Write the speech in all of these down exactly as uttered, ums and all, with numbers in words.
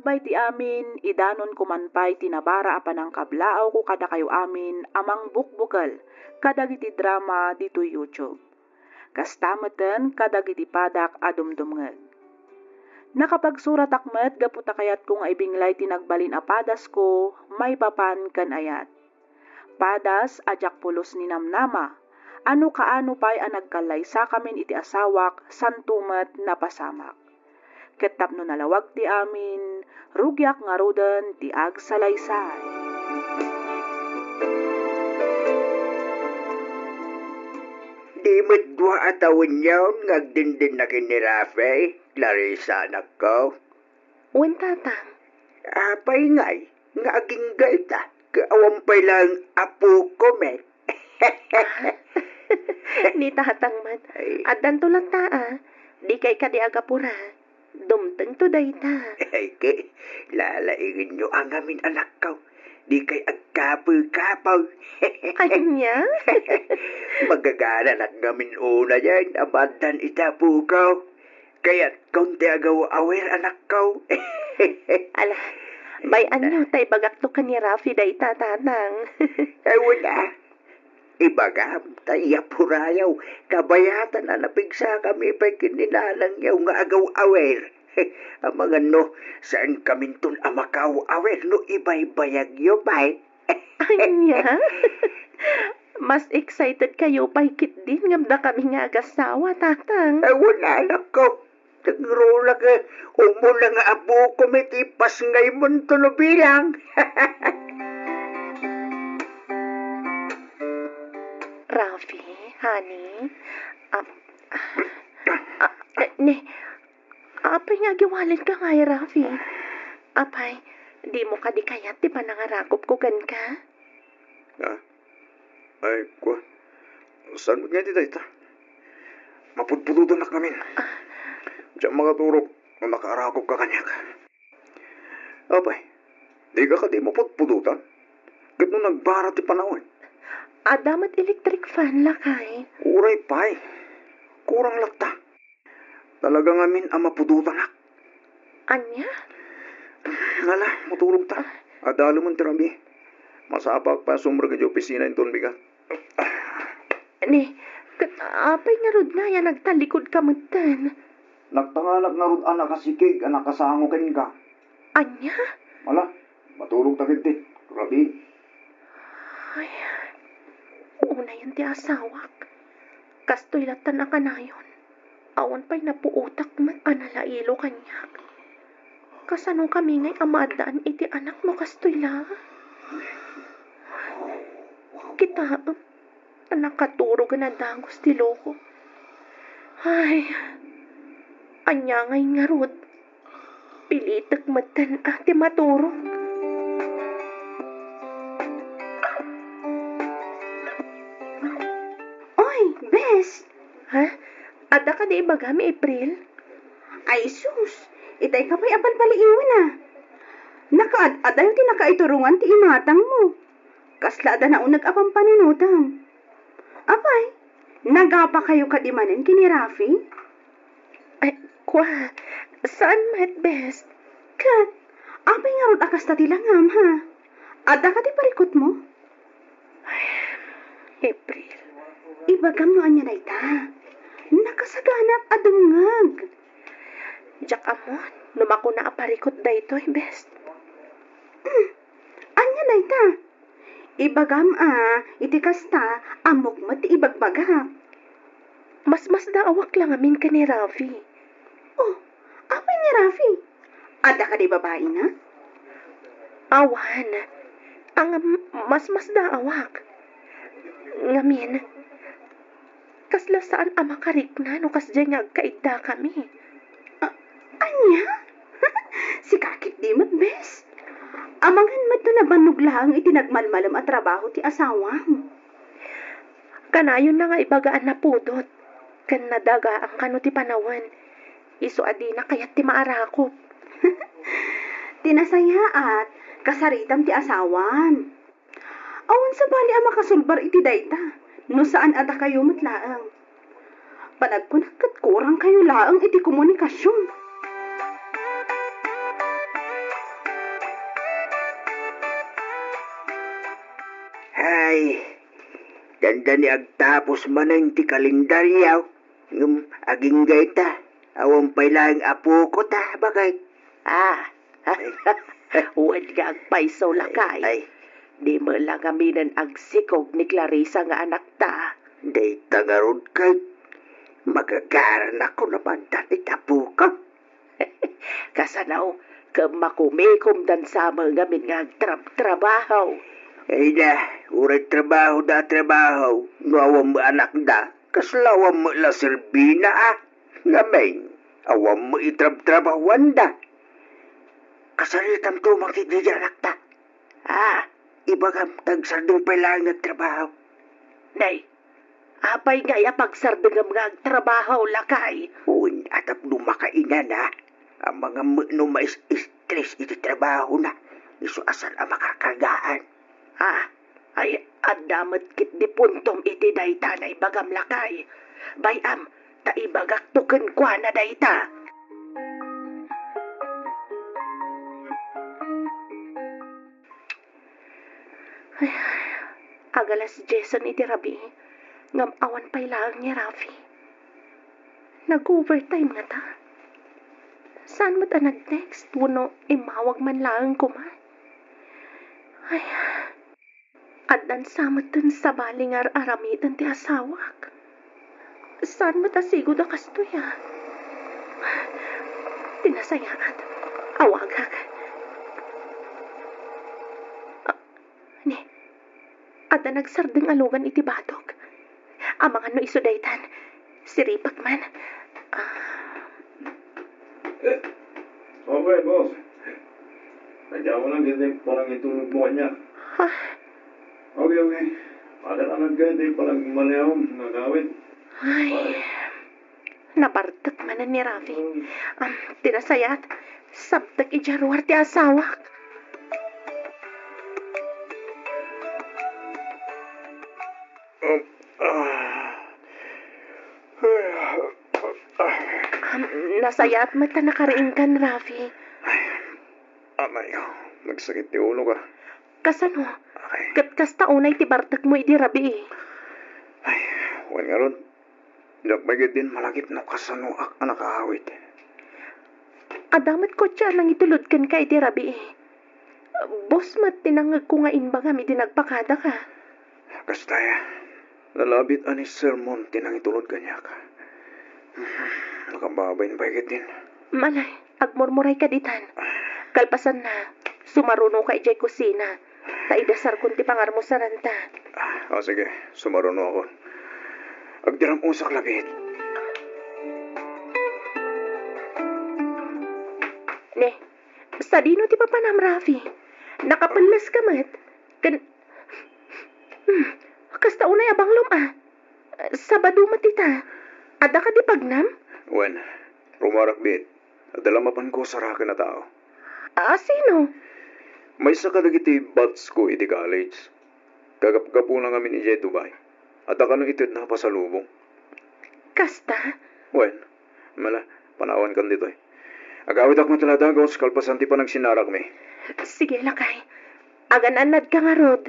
Pay ti amin, idanonko man pay ti nabara a panangkablaawko kadakayo amin a mangbukbukel kadagiti drama ditoy YouTube. Kasta meten kadagiti padak a dumdumngeg. Nakapagsuratak met gapu ta kayatko nga ibinglay ti nagbalin a padasko maipapan ken ayat. Padas a diak pulos ninamnama, a no kaano pay a nagkallaysakamin iti asawak, santo met napasamak. Ket tapno nalawag ti amin, rugiak ngaruden ti agsalaysay. Di met dua a tawenyon nga agdindinna ken ni Rafi, Clarissa, anakko. Wen, Tatang. Apay ngay nga agingga ita, ket awan pay laeng apokon met? Ni Tatang met. Ay. Addanto latta, a. Dikay kadi agapura. Dumtengto dayta. Ay, ket lalaingenyo a ngamin, anakko. Dikay agkapoy-kapoy. Ania? Magagananak ngamin unayen a maaddan iti apoko. Kayatkon ti agaw-awer, anakko. Ala, bay-anyo ta ibagakto ken ni Rafi dayta, Tatang. Ay, wen a. Ibagam, ta iyapurayo, kabayatan a napigsakami pay ken ni nanangyo nga agaw-awer. Amangan no, saankaminton a makaw-awer no ibaybayagyo pay. Ania? Mas excited kayo pay ketdin ngem dakami nga agasawa, Tatang. Ay, wen a, anakko. Nagruna ket umuna nga apokon met ti pasngaymonto no bilang. Rafi, honey, ah, ah, ah, ne, apay nga agiwalenka ngay, Rafi? Apay, dimo kadi kayat ti panangarakupko kenka? Ah, ay, kua. Saan met ngay ti dayta? Mapudpudotanak ngamin. Ah. Diak makaturog no nakaarakupka kaniak. Apay, dika kadi mapudpudotan? Ket no nagbara ti panawen? Adda met electric fan, lakay. Uray pay. Kurang latta. Talaga ngamin a mapudotanak. Ania? Ala, maturogta. Adda laeng ti rabii. Masapaak pay a sumrek idiay opisina inton bigat. Ne, ket apay ngarud ngay a nagtallikudka metten? Nagtanganak ngarud a nakasikig a nakasango kenka. Ania? Ala, maturogta ketdi. Rabii. Ay, unayen ti asawak. Kastoy lattan a kanayon. Awan pay napuotak met a nalailo kaniak. Kasano kami ngay a maaddaan iti anak no kastoy la? Kitaem, ta nakaturogen a dagus ti loko. Ay, ania ngay ngarud? Pilitek metten a ti maturog. Oy, bes! Ha? Adda kadi ibagam, April? Ay, sus! Itay ka pay a balbaliiwen, a. Nakaad-adayo ti nakaiturongan ti imatangmo. Kasla adda nauneg a pampanunotem. Apay, nagapakayo kadi manen ken ni Rafi? Ay, kua, saan met, bes? Ket, apay ngarud a kasta ti langam, ha? Adda kadi parikutmo? Ay, April. Ibagam no ania dayta. Nakasaganaak a dumngeg. Diak ammon no makuna a parikut daytoy, bes. Hmm. Ania dayta? Ibagam a, iti kasta, ammok met ti ibagbagak. Masmasdaawak la ngamin ken ni Rafi. Oh, awan ni Rafi? Adda kadi babaina? Awan. Ngem masmasdaawak. Ngamin, kasla saan a makarikna no kasdiay nga agkaiddakami. A-, ania? Sika ketdi met, bes. Amangan met no nabannog laeng iti nagmalmalem a trabaho ti asawam. Kanayonna nga ibaga a napudot ken nadagaang kano ti panawen, isu a dina kayat ti maarakop. Ti nasayaat, kasaritam ti asawam. Awan sabali a makasulbar iti dayta, no saan a dakayo met laeng. Panagkunak ket kurangkayo laeng iti komunikasion. Dandani agtapos manen ti kalendaryo, ngem agingga ita, awan pay laeng apoko ta, bakay. Ah, wen nga agpayso, lakay. Ay. Di met la ngaminen agsikog ni Clarissa nga anakta. Dayta ngarud, kay magagaranakon a maadda ti apokon. Kasano, ket makumikomdan sa met ngamin nga agtrabtrabaho. Ay na, uray trabahoda a trabaho, no awan met anakda, kasla awan met la serbina, a? Ngamin, awan met itrabtrabahoanda. Kasaritam tumang ti diay anakta. Ah, ibagam, ta agsardeng pay laeng nga agtrabaho. Nay, apay ngay a pagsardengem nga agtrabaho, lakay? Wen, a tapno makainana, amangan met no mais-stress iti trabahona, isu a saan a makarkargaan. Ah, ay, adda met ketdi puntom iti dayta naibagam, lakay. Bay-am, ta ibagakto kenkuana dayta. Ay, agalas diesen iti rabii, ngem awan pay laeng ni Rafi. Nag-overtime ngata. Saan met a nag-text wenno immawag man laeng koma? Ay, addan sa metten sabali nga ar-aramiden ti asawak. Saan met a sigud a kastoy, a? Ti nasayaat, awagak. Ah, ni, adda nagsardeng a lugan iti badok. Amangan no isu daytan. Siripak man. Ah. Eh, okay, boss. Kadiak lang ditoy panangitulogmo kaniak. Ha? Okay, okay. Adan-anad kayo ditoy panagmaliawam nga agawid. Ay. Nabartek manen ni Rafi. Hmm. Am, ti nasayaat, sabtek idiay ruar ti asawak. Um, ah. Am, nasayaat met ta nakariingkan, Rafi. Ay, amay, nagsakit ti ulo ka. Kasano? Ay. Ket kasta unay ti bartekmo idi rabii. Ay, wen ngarud, diak pay ketdin malagip no kasanoak a nakaawid. Adda met kotse a nangitulod kenka idi rabii. Boss met ti nangngegko nga imbagam idi nagpakadaka. Kasta aya, nalabit a ni sermon ti nangitulod kaniak. Nakababain pay ketdin. Malay, agmurmurayka ditan. Kalpasanna, sumarunoka idiay kusina. Ta idasarkon ti pangarmusaranta. Ah, o sige, sumarunoakon. Agdiram-usak labiit. Ne, sadino ti papanam, Rafi? Nakapelles ka met? Ken, hmm, kasta unay a banglom, a. Sabado met ita. Adda kadi pagnam? Wen, rumarak biit. Adda la mapanko saraken a tao. A, sino? Maysa kadagiti batch ko iti college. Kagapgapuna ngamin idiay Dubai. Adda kano itedna a pasalubong. Kasta? Wen, mala, panawankan ditoy. Agawidak met la dagus kalpasan ti panagsinarakmi. Sige, lakay. Agan-annadka ngarud.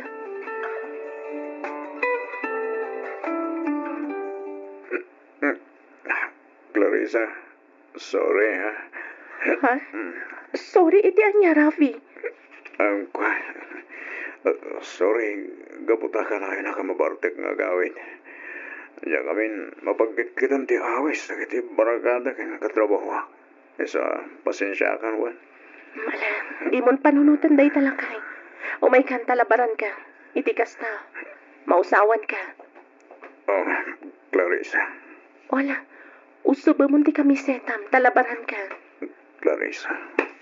Clarissa, sorry, ha? Ha? Mm. Sorry iti ania, Rafi? Um, kwa-, sorry, gapu ta kanayon a mabartek nga agawid. Diak amin mapagkitkitan ti awis dagiti barkada ken katrabahoak. Isu a, pasensiakan, wen. Mala, dimon panunoten dayta, lakay. Umaykan ta labaranka. Iti kasta, mausawanka. Oh, Clarissa. Wala. Usubemon ti kamisetam, ta labaranka. Clarissa.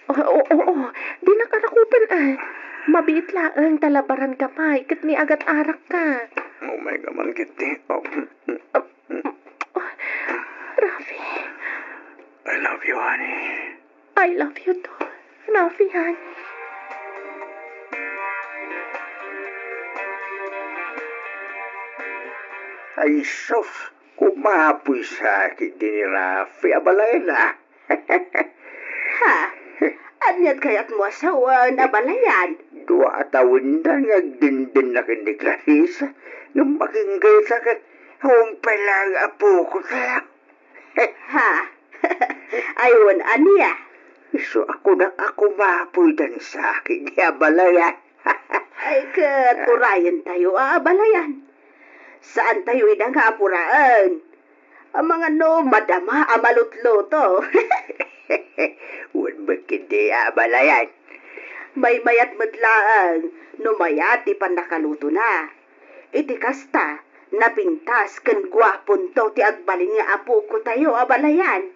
Oo, oo, oo. Dinaka rakupen, a. Mabiit laeng, ta labaranka pay, ket ni agat-arakka. Umayka man ketdi. Oh. Ah, Rafi. I love you, honey. I love you too, Rafi, honey. Ay, sus, kumapoy sakit din ni Rafi, abalayan na. Ha? Aniat kayatmo a sawen, abalayan? Dua a tawendan nga agdendennaka ken ni Clarissa, ngem aginggatak ket awan pay laeng apoko tayo. Ha? Ay, wen, ania? Isu a kunak a kumapoy dansa ken ni abalayan. Ay, ket urayen tayo a abalayan. Saan tayo ida nga apuraen? Amangan no madama a malutluto. Wen met ketdi a abalayan. Maymayat met laeng no mayat ti pannakalutona. Iti kasta, napintas ken guaponto ti agbalin nga apoko tayo a balayan.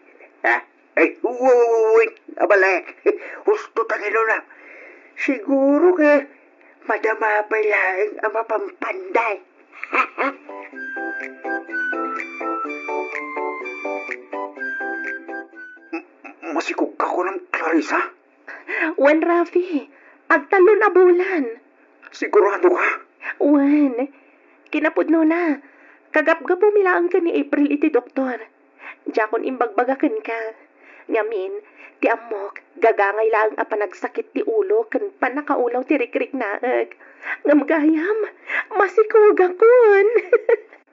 Ha? Ay, wen, a balayan. Husto ta ni Lola. Siguro ket madama pay laeng a mapampanday. M-, masikogka kunam, Clarissa? Wen, Rafi, agtallon a bulan. Sigurado ka? Wen, kinapudnona, kagapgapumi laeng ken ni April iti doktor. Diakon imbagbaga kenka. Ngamin, ti ammok, gagangay laeng a panagsakit ti ulo ken pannakaulaw ti rikriknaek. Ngem gayam, masikogakon.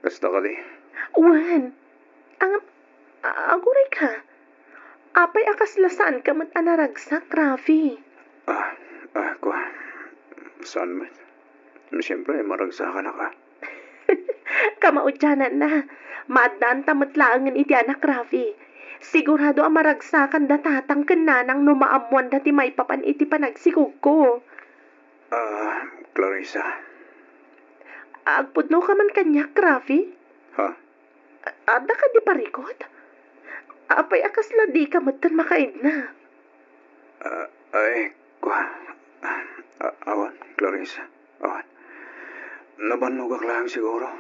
Kasta kadi? Wen. Ang, a-, aguray ka. Apay a kasla saanka met a naragsak, Rafi? Ah, ah, kua. Saan met? Siyempre, maragsakan a ka. Kamaudiananna, maaddaanta met laengen iti anak, Rafi. Sigurado a maragsakanda tatang ken nanang no maammoanda ti maipapan iti panagsikogko. Ah, Clarissa. Agpudnoka man kaniak, Rafi? Ha? A-, adda kadi parikut? Apay a kasla dika metten makaidna? Ah, ay, kua. A-, awan, Clarissa. Awan. Nabannogak laeng siguro.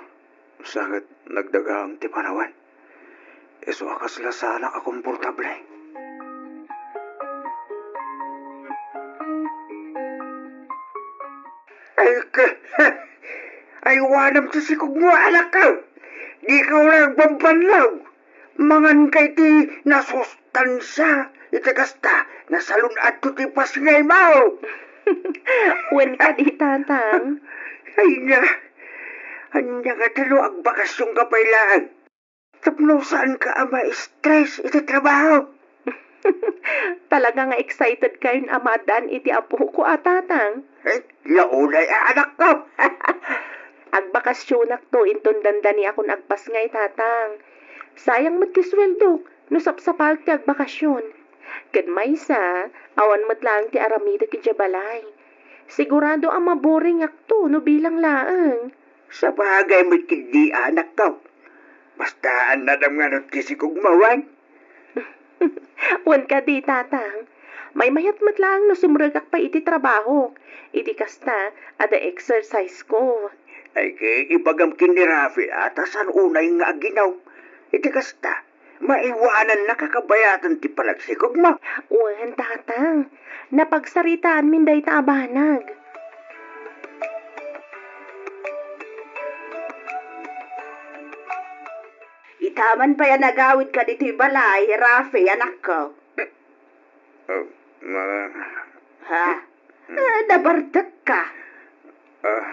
Sa ket nagdagaem ti panawen. Isu a kasla saanak a komportable. Ay, ka-, aywanam ti sikogmo, anakko. Dika uray agbambannog. Manganka iti nasustansia. Iti kasta, nasalun-adto ti pasngaymo. Wen kadi, tatang? Ay na, ania ngata no agbakasionka pay laeng? Tapno saanka a ma-stress iti trabaho. Talaga nga excited kayon a maaddaan iti apoko a tatang. Eh, launay a anakko. Agbakasionakto inton dandaniakon agpasngay, tatang. Sayang met ti sueldok no sapsapaek ti agbakasion. Ken maysa, awan met laeng ti aramidek idiay balay. Sigurado a maboringakto no bilang laeng. Sabagay met ketdi, anakko. Basta annadam ngarud ti sikogmo, wen? Wen kadi, tatang. Maymayat met laeng no sumrekak pay iti trabahok. Iti kasta, adda exercise ko. Ay, ket ibagam ken ni Rafi a ta saan unay nga aginom. Iti kasta, maiwanannaka kabayatan ti panagsikogmo. Wen, tatang. Napagsaritaanmin dayta a banag. Itaman pay a nagawidka ditoy balay, Rafi, anakko. Oh, ma- Ha? Hmm. Eh, nabartekka. Ah,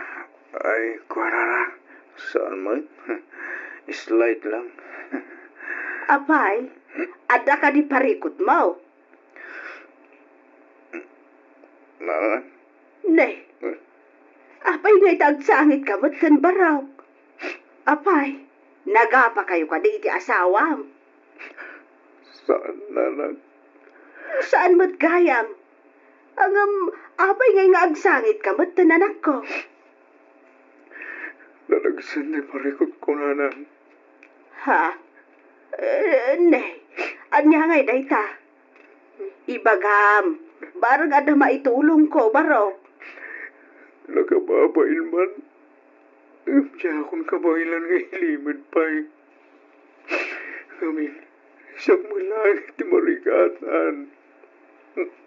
ay, kuarara. Saan man? Slight lang. Apay, adda kadi parikutmo? Naan? Ne. Eh? Apay nga ita agsangitka met ken barok? Apay, nagapakayo kadi iti asawam? Saan, nanang. Saan met gayam? Ngem, apay ngay nga agsangitka met, anakko? Naragsen ti parikutko, nanang. Ha? Eh, ne, ania ngay dayta? Ibagam, barang adda maitulongko, barok. Nakababain man. Ngem diakon kabaelan nga ilimed pay. Ngamin, siak met laeng ti marikatan.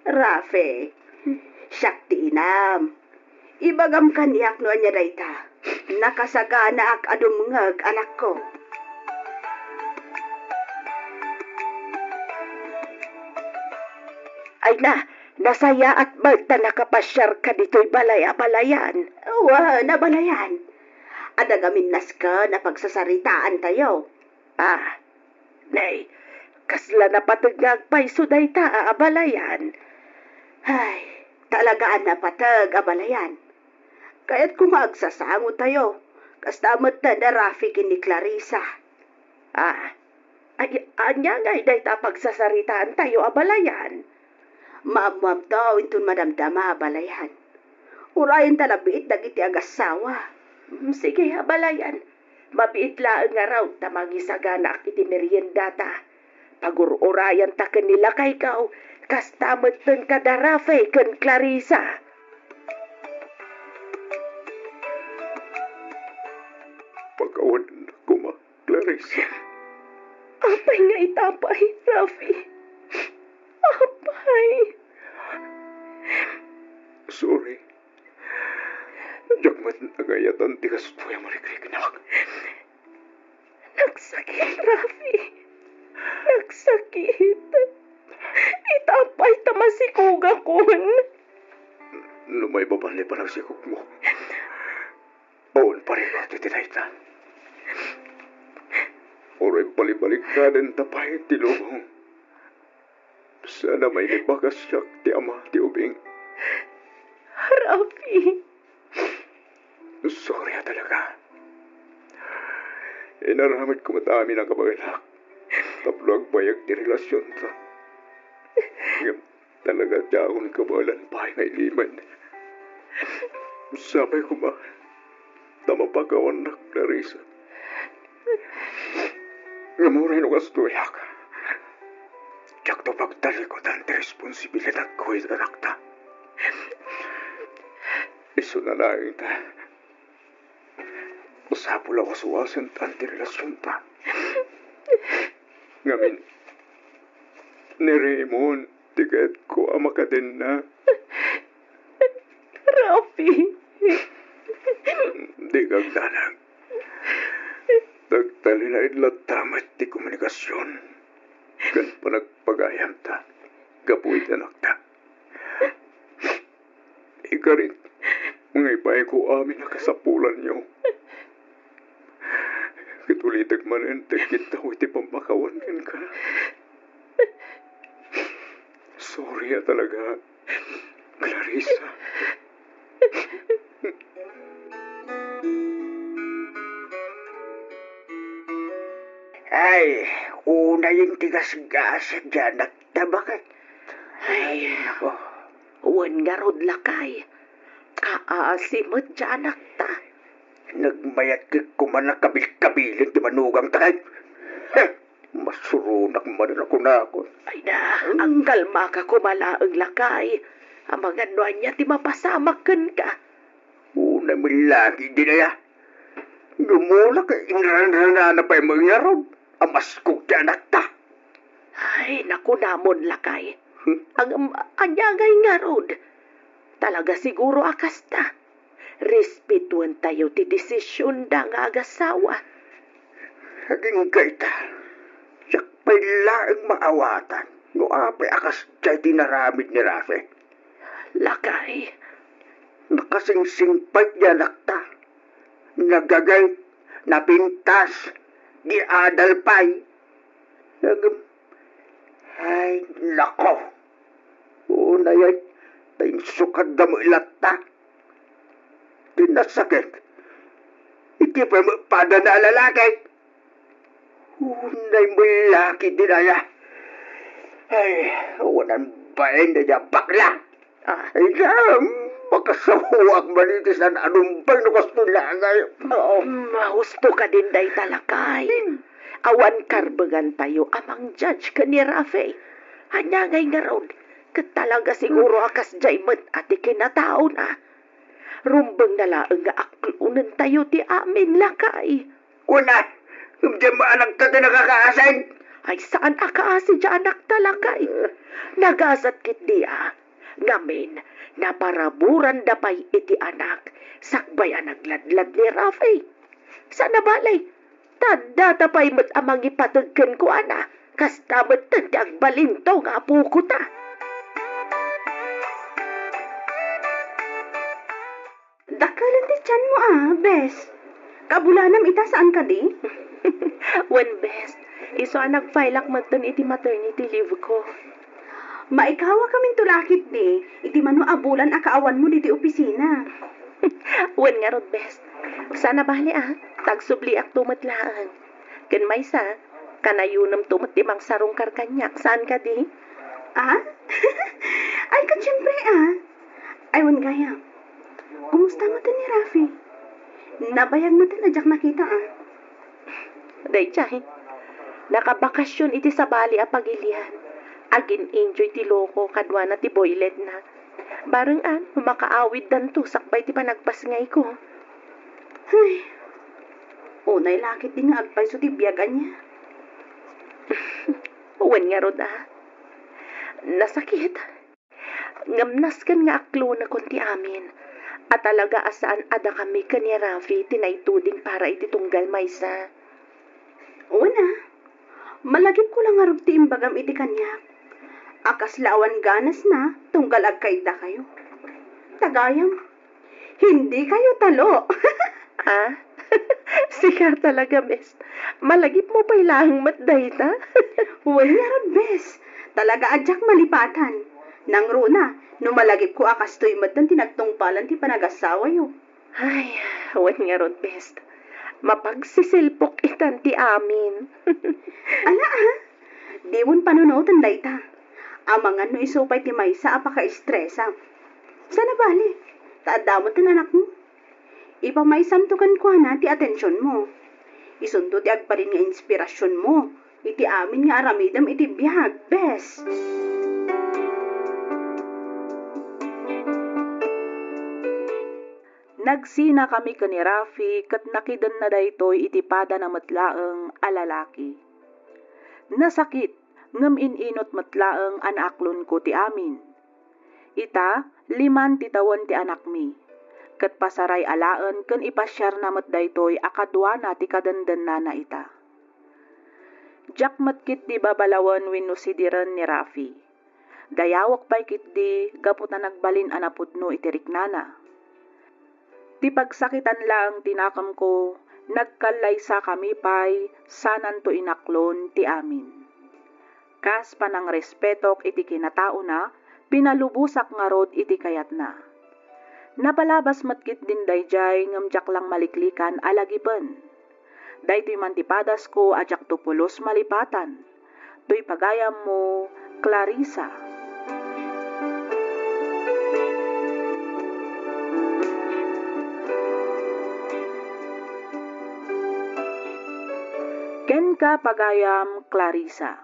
Rafe, siak ti inam. Ibagam kaniak no ania dayta. Nakasaganaak a dumngeg, anakko. Ay na, Nasayaat met ta nakapasiarka ditoy balay, abalayan. Wen, abalayan. Adda gamin nasken a pagsasaritaantayo. Ah, nay, kasla napateg nga agpayso dayta, a abalayan. Ay, talaga a napateg, abalayan. Kayatko nga agsasangotayo, kasta met da Rafi ken ni Clarissa. Ah, ay, ania ngay dayta a pagsasaritaantayo, abalayan? Maammoamto inton madamdama, abalayan. Urayenta la biit dagiti agassawa. Mm, sige, abalayan. Mabiit laeng ngarud ta mangisaganaak iti meriendata. Pagur-urayanta ken ni lakayko, kasta metten kada Rafi ken Clarissa. Pakawan koma, Clarissa. Apay nga itapay, Rafi? Apay? Sorry. Diak met nangayatan ti kastoy a marikriknak. Nagsakit, Rafi. Nagsakit. Itapay ta masikogakon. No maipapan ni panagsikogmo, awan parikot iti dayta. Uray balibalikkaden ta pay ti lubong. Saan a mainibaga siak ti ama ti ubing. Rafi. Sorry a talaga. Inaramidko met amin a kabaelak tapno agbayag ti relasionta. Ngem talaga diakon kabaelan pay nga ilimed. Sapay koma ta mapakawannak, Clarissa. Ngem uray no kastoyak, diakto pagtalikudan ti responsibilidadko iti anakta. Isuna laeng ta, masapul a waswasentan ti relasionta. Ngamin, ni Raymond, ti kayatko a makadenna. Rafi. Dika agdanag. Nagtalinaed latta met ti komunikasion ken panagpagayamta gapu iti anakta. Ikarit nga ibaonko amin a kasapulanyo. Ket ulitek manen ti agkiddaw iti pammakawan kenka. Sorry a talaga, Clarissa. Ay, unayen ti gasgas, diak nagtabakan. Ay, nako. Wen ngarud, lakay. Kaasi met ti anakta. Nagmayat ket kuman a kabilkabilen ti manugangta kay. Heh, masuronak manen a kunakon. Ay na, agkalmaka koma laeng, lakay. Amangan no ania ti mapasamak kenka. Unay met lagi dinaya. Ngem ulak, inranranana pay met ngarud a maskog ti anakta. Ay, nakunamon, lakay. Hmm? Ang, am-, ania ngay ngarud? Talaga siguro a kasta. Respetuentayo ti desisionda nga agasawa. Agingga ita, diak pay laeng maawatan no apay a kasdiay ti inaramid ni Rafi. Lakay. Nakasingsingpet ti anakta. Nagagayt, napintas, di adal pay. Nagem-, ay, nako. Unay, ay, ta insukadda met latta. Ti nasakit, iti pay met padana a lalaki. Unay met laki dinaya. Ay, awanan bain dayta bakla. Ah. Ay, na, makasaoak man iti saan a numbag no kastoy ngay. Oo. Mm, husto kadin dayta, lakay. Hmm. Awan karbengantayo a mang-judge ken ni Rafi. Ania ngay ngarud? Ket talaga siguro a kasdiay met a ti kinataona. Rumbengna laeng nga aklonentayo ti amin, lakay. Kuna, ngem diay met anakta ti nakakaasi. Ay, saan a kaasi ti anakta, lakay. Nagasat ketdi a. Ngamin, naparaburanda pay iti anak, sakbay a nagladlad ni Rafi. Saan a bale, ta addata pay met a mangipateg kenkuana, kasta met ti agbalintong a apokota. Dakkel ti tianmo a, bes. Kabulanam ita, saan kadi? Wen, bes. Isu a nag-file-ak metten iti maternity leave ko. Maikawakaminto la ketdi iti mano a bulan a kaawanmo ditoy opisina. Wen ngarud, bes. Saan a bale a, ta agsubliakto met laeng. Ken maysa, kanayonemto met ti mangsarungkar kaniak, saan kadi? Ah? Ay, ket siempre, ah. Ay, wen gayam. Kumusta metten ni Rafi? Nabayag metten a diak nakita, ah. Daydiay, nakabakasyon iti sabali a pagilian. Agin-enjoy ti loko kaduana ti boyletna. Bareng a, makaawiddanto sakbay ti panagpasngayko. Ay, unay la ketdi nga agpayso ti biag ania. Wen ngarud a, nasakit. Ngem nasken nga aklonekon ti amin a talaga a saan a dakami ken ni Rafi ti naituding para iti tunggal maysa. Wen a, malagipko la ngarud ti imbagam iti kaniak a kasla awan ganasna tunggal agkaiddakayo. Ta gayam, hindi kayo talo. Ah? Sika talaga, bes. Malagipmo pay laeng met dayta? Wen ngarud, bes. Talaga a diak malipatan. Nangruna, no malagipko a kastoy metten ti nagtungpalan ti panagasawayo. Ay, wen ngarud, bes. Mapagsisilpok itan ti amin. Ala, ah? Dimon panunoten dayta. Amangan no isu pay ti maysa a pakaestresam. Saan a bale, ta adda met ti anakmo. Ipamaysamto kenkuana ti atensionmo. Isunto ti agbalin nga inspirasionmo iti amin nga aramidem iti biag, bes. Nagsinakami ken ni Rafi ket nakidenna daytoy iti padana met laeng a lalaki. Nasakit, ngem in-inut met laeng a naaklonko ti amin. Ita, liman ti tawen ti anakmi, ket pasaray alaen ken ipasiarna met daytoy a kaduana ti kadendennana ita. Diak met ketdi babalawen wenno sidiren ni Rafi. Dayawek pay ketdi gapu ta nagbalin a napudno iti riknana. Ti pagsakitan laeng ti nakemko, nagkallaysakami pay sananto inaklon ti amin. Kas panangrespetok iti kinataona, pinalubosak ngarud iti kayatna. Napalabas met ketdin daydiay ngem diak lang maliklikan a lagipen. Daytoy man ti padasko a diakto pulos malipatan. Toy pagayammo, Clarissa. Kenka, pagayam Clarissa.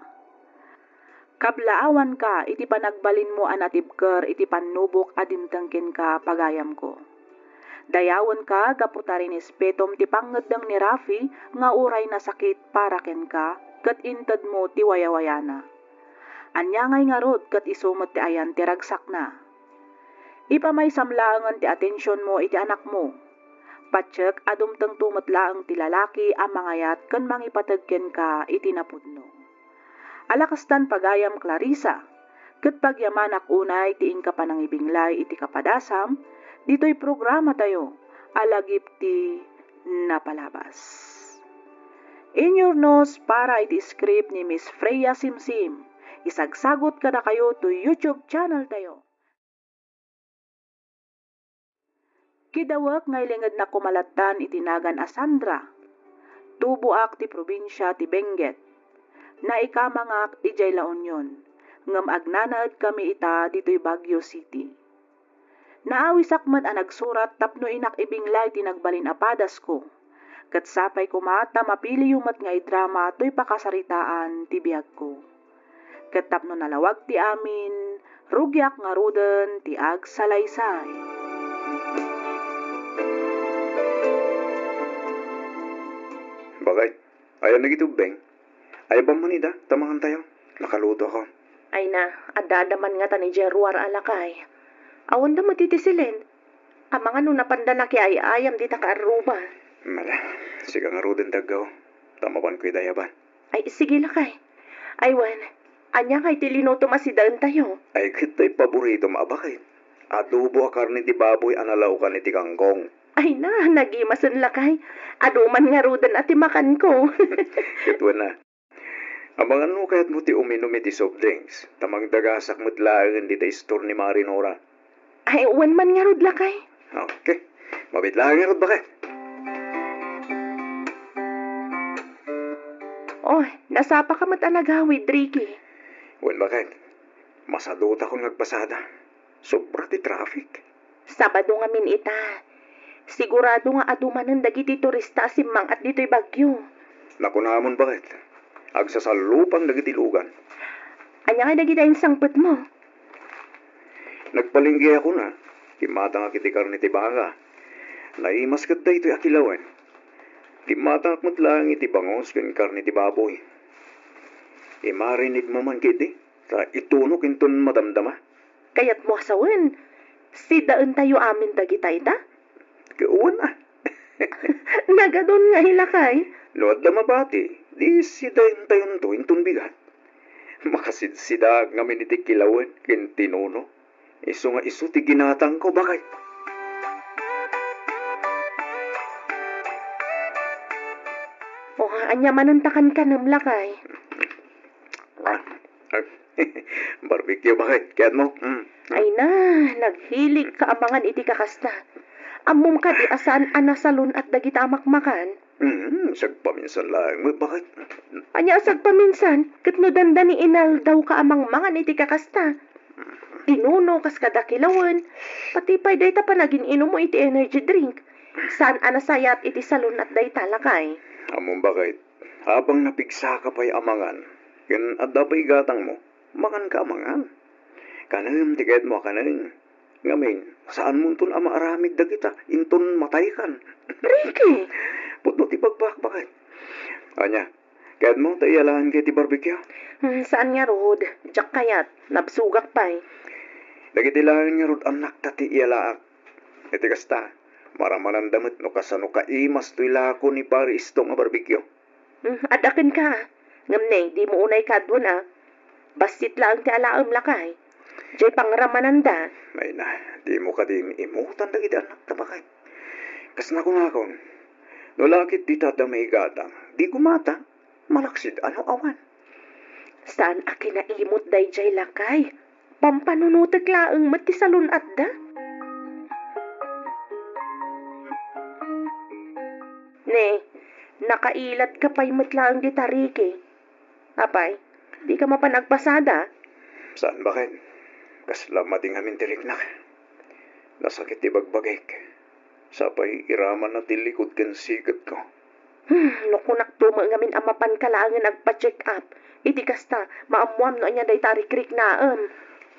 Kablaawanka iti panagbalinmo a natibker iti pannubok a dimteng kenka, pagayamko. Dayawenka gapu ta rinespetom ti pangngeddeng ni Rafi nga uray nasakit para kenka ket intedmo ti wayawayana. Ania ngay ngarud ket isu met ti ayan ti ragsakna. Ipamaysam laengen ti atensionmo iti anakmo. Patiek a dumtengto met laeng ti lalaki a mangayat ken mangipateg kenka iti napudno. Ala kastan, pagayam Clarissa, ket pagyamanak unay ti inka panangibinglay iti kapadasam ditoy programatayo a lagip ti napalabas. Inyurnos para iti script ni Miss Freya Simsim. Isagsagot kadakayo to YouTube channel tayo. Kidawek nga ilingednak koma lattan iti nagan a Sandra. Tuboak ti probinsia ti Benguet. Naikamangak idiay La Union, ngem agnanaedkami ita ditoy Baguio City. Naawisak met a nagsurat tapno inak ibinglay ti nagbalin a padasko. Ket sapay koma ta mapiliyo met nga idrama toy pakasaritaan ti biagko. Ket tapno nalawag ti amin, rugiak ngaruden ti agsalaysay. Bakit? Ayan dagiti ubbing? Ayabam man ida, ta mangantayo. Nakaluto ako. Ay na, adda-adda man ngata ni Jeruar a lakay. Awan da met iti silin. Amangan no napanda nakiay-ayam dita kaarruba. Mala, sika ngaruden ti aggaw. Ta mapanko ida ayaban. Ay, sige lakay. Ay wen, ania ngay ti linutom a sidaentayo? Ay, ket tay paboritom a bakit. adobo a karne ti baboy a nalaokan iti kangkong. Ay na, nagimasen lakay. Adu man ngaruden a ti makanko. Ket wen a, amangan no kayatmo ti uminum iti soft drinks, ta mangdagasak met laengen dita store ni Mari Nora. Ay, wen man ngarud lakay. Okay. Mabiit laeng ngarud, baket. Oh, nasapaka met a nagawid, Ricky. Wen, baket. Masadutakon nga agpasada. Sobra ti traffic. Sabado ngamin ita. Sigurado nga adu manen dagiti turista a simmang-at ditoy Baguio. Nakunamon, baket. Agsasallupang dagiti lugan. Ania nga dagiti insangpetmo? Nagpalengke ako na. Kimmatangak iti karne ti baka. Naimas ket daytoy a kilawen. Kimmatangak met laeng iti bangus ken karne ti baboy. Imarinidmo man ketdi, ta itunok inton madamdama. Kayatmo a sawen, sidaentayo amin dagita ita? Wen a. Nagadun nga ilakay. No adda mabati, di sidaentayonto inton bigat. Makasidsidaak ngamin iti kilawen ken tinuno. Isu nga isu ti ginatangko, baket. O, ania manen ta kankanem, lakay? Ah, ah, barbecue, baket. Kayatmo? Mm. Ay na, naghilig ka a mangan iti kakasta. Ammom kadi a saan a nasalun-at dagita a makmakan? Mm, sagpaminsan laeng met, baket. Ania a sagpaminsan? Ket no dandani inaldaw ka a mangmangan iti kakasta. Tinuno kas kada kilawen, pati pay dayta panagin-inommo iti energy drink. Saan a nasayat iti salun-at dayta, lakay. Ammom, baket, apang napigsaka pay a mangan, ken adda pay gatangmo, manganka a mangan. Kanem ti kayatmo a kanen. Ngamin, saanmonton a maaramid dagita inton mataykan. Ricky! Pudno ti bagbagbaket. Ania, kayatmo ta iyalaenka iti barbecue? Hmm, saan ngarud. Diak kayat. Nabsogak pay. Dagiti laeng ngarud annakta ti iyalaak. Iti kasta, maramananda met no kasano kaimas toy lako ni Pare Isto nga barbecue. Hmm, adda kenka. Ngem ne, dimo unay kaduan a. Bassit laeng ti alaem, lakay. Jay pangramananda. Ay na, dimo kadi imutan dagiti annakta, baket. Kas nakunakon, no lakit dita adda maigatang, di gumata, malaksid a no awan. Saan a kinaimot dayjay, lakay. Pampanunotek laeng met ti salun-atda. Ne, nakailadka pay met laeng dita, Ricky. Apay, dika mapan agpasada? Saan, baket. Kasla madi ngamin ti riknak. Nasakit ti bagbagik. Sapay iramanna ti likod ken siketko. Hmm, no kunakto met ngamin a mapanka laengen agpa-check up, iti kasta, maammoam no ania dayta a rikriknaem.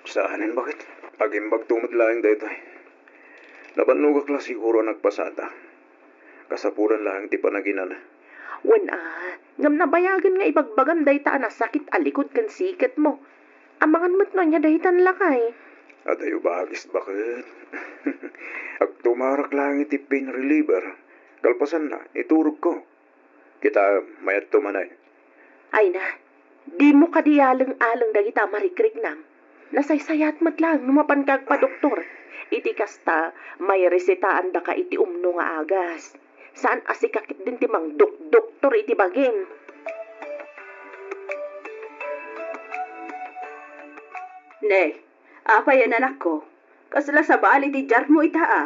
Saanen, baket. Agimbagto met laeng daytoy. Nabannogak la siguro a nagpasada. Kasapulan laeng ti panaginana. Wen a, ngem nabayagen nga ibagbagam dayta a nasakit a likod ken siketmo. Amangan met no ania daytan, lakay. Adayo bagis, baket. Agtumarak laeng iti pain reliever. Kalpasanna, iturogko. Kita, mayatto manen. Ay na, dimo kadi aleng-aleng dagita a marikriknam. Nasaysayat met laeng no mapanka agpadoktor. Iti kasta, mairesetaandaka iti umno nga agas. Saan a sika ketdin ti mangdokdoktor iti bagim. Ne, apay a, anakko? Kasla sabali ti diarmo ita a?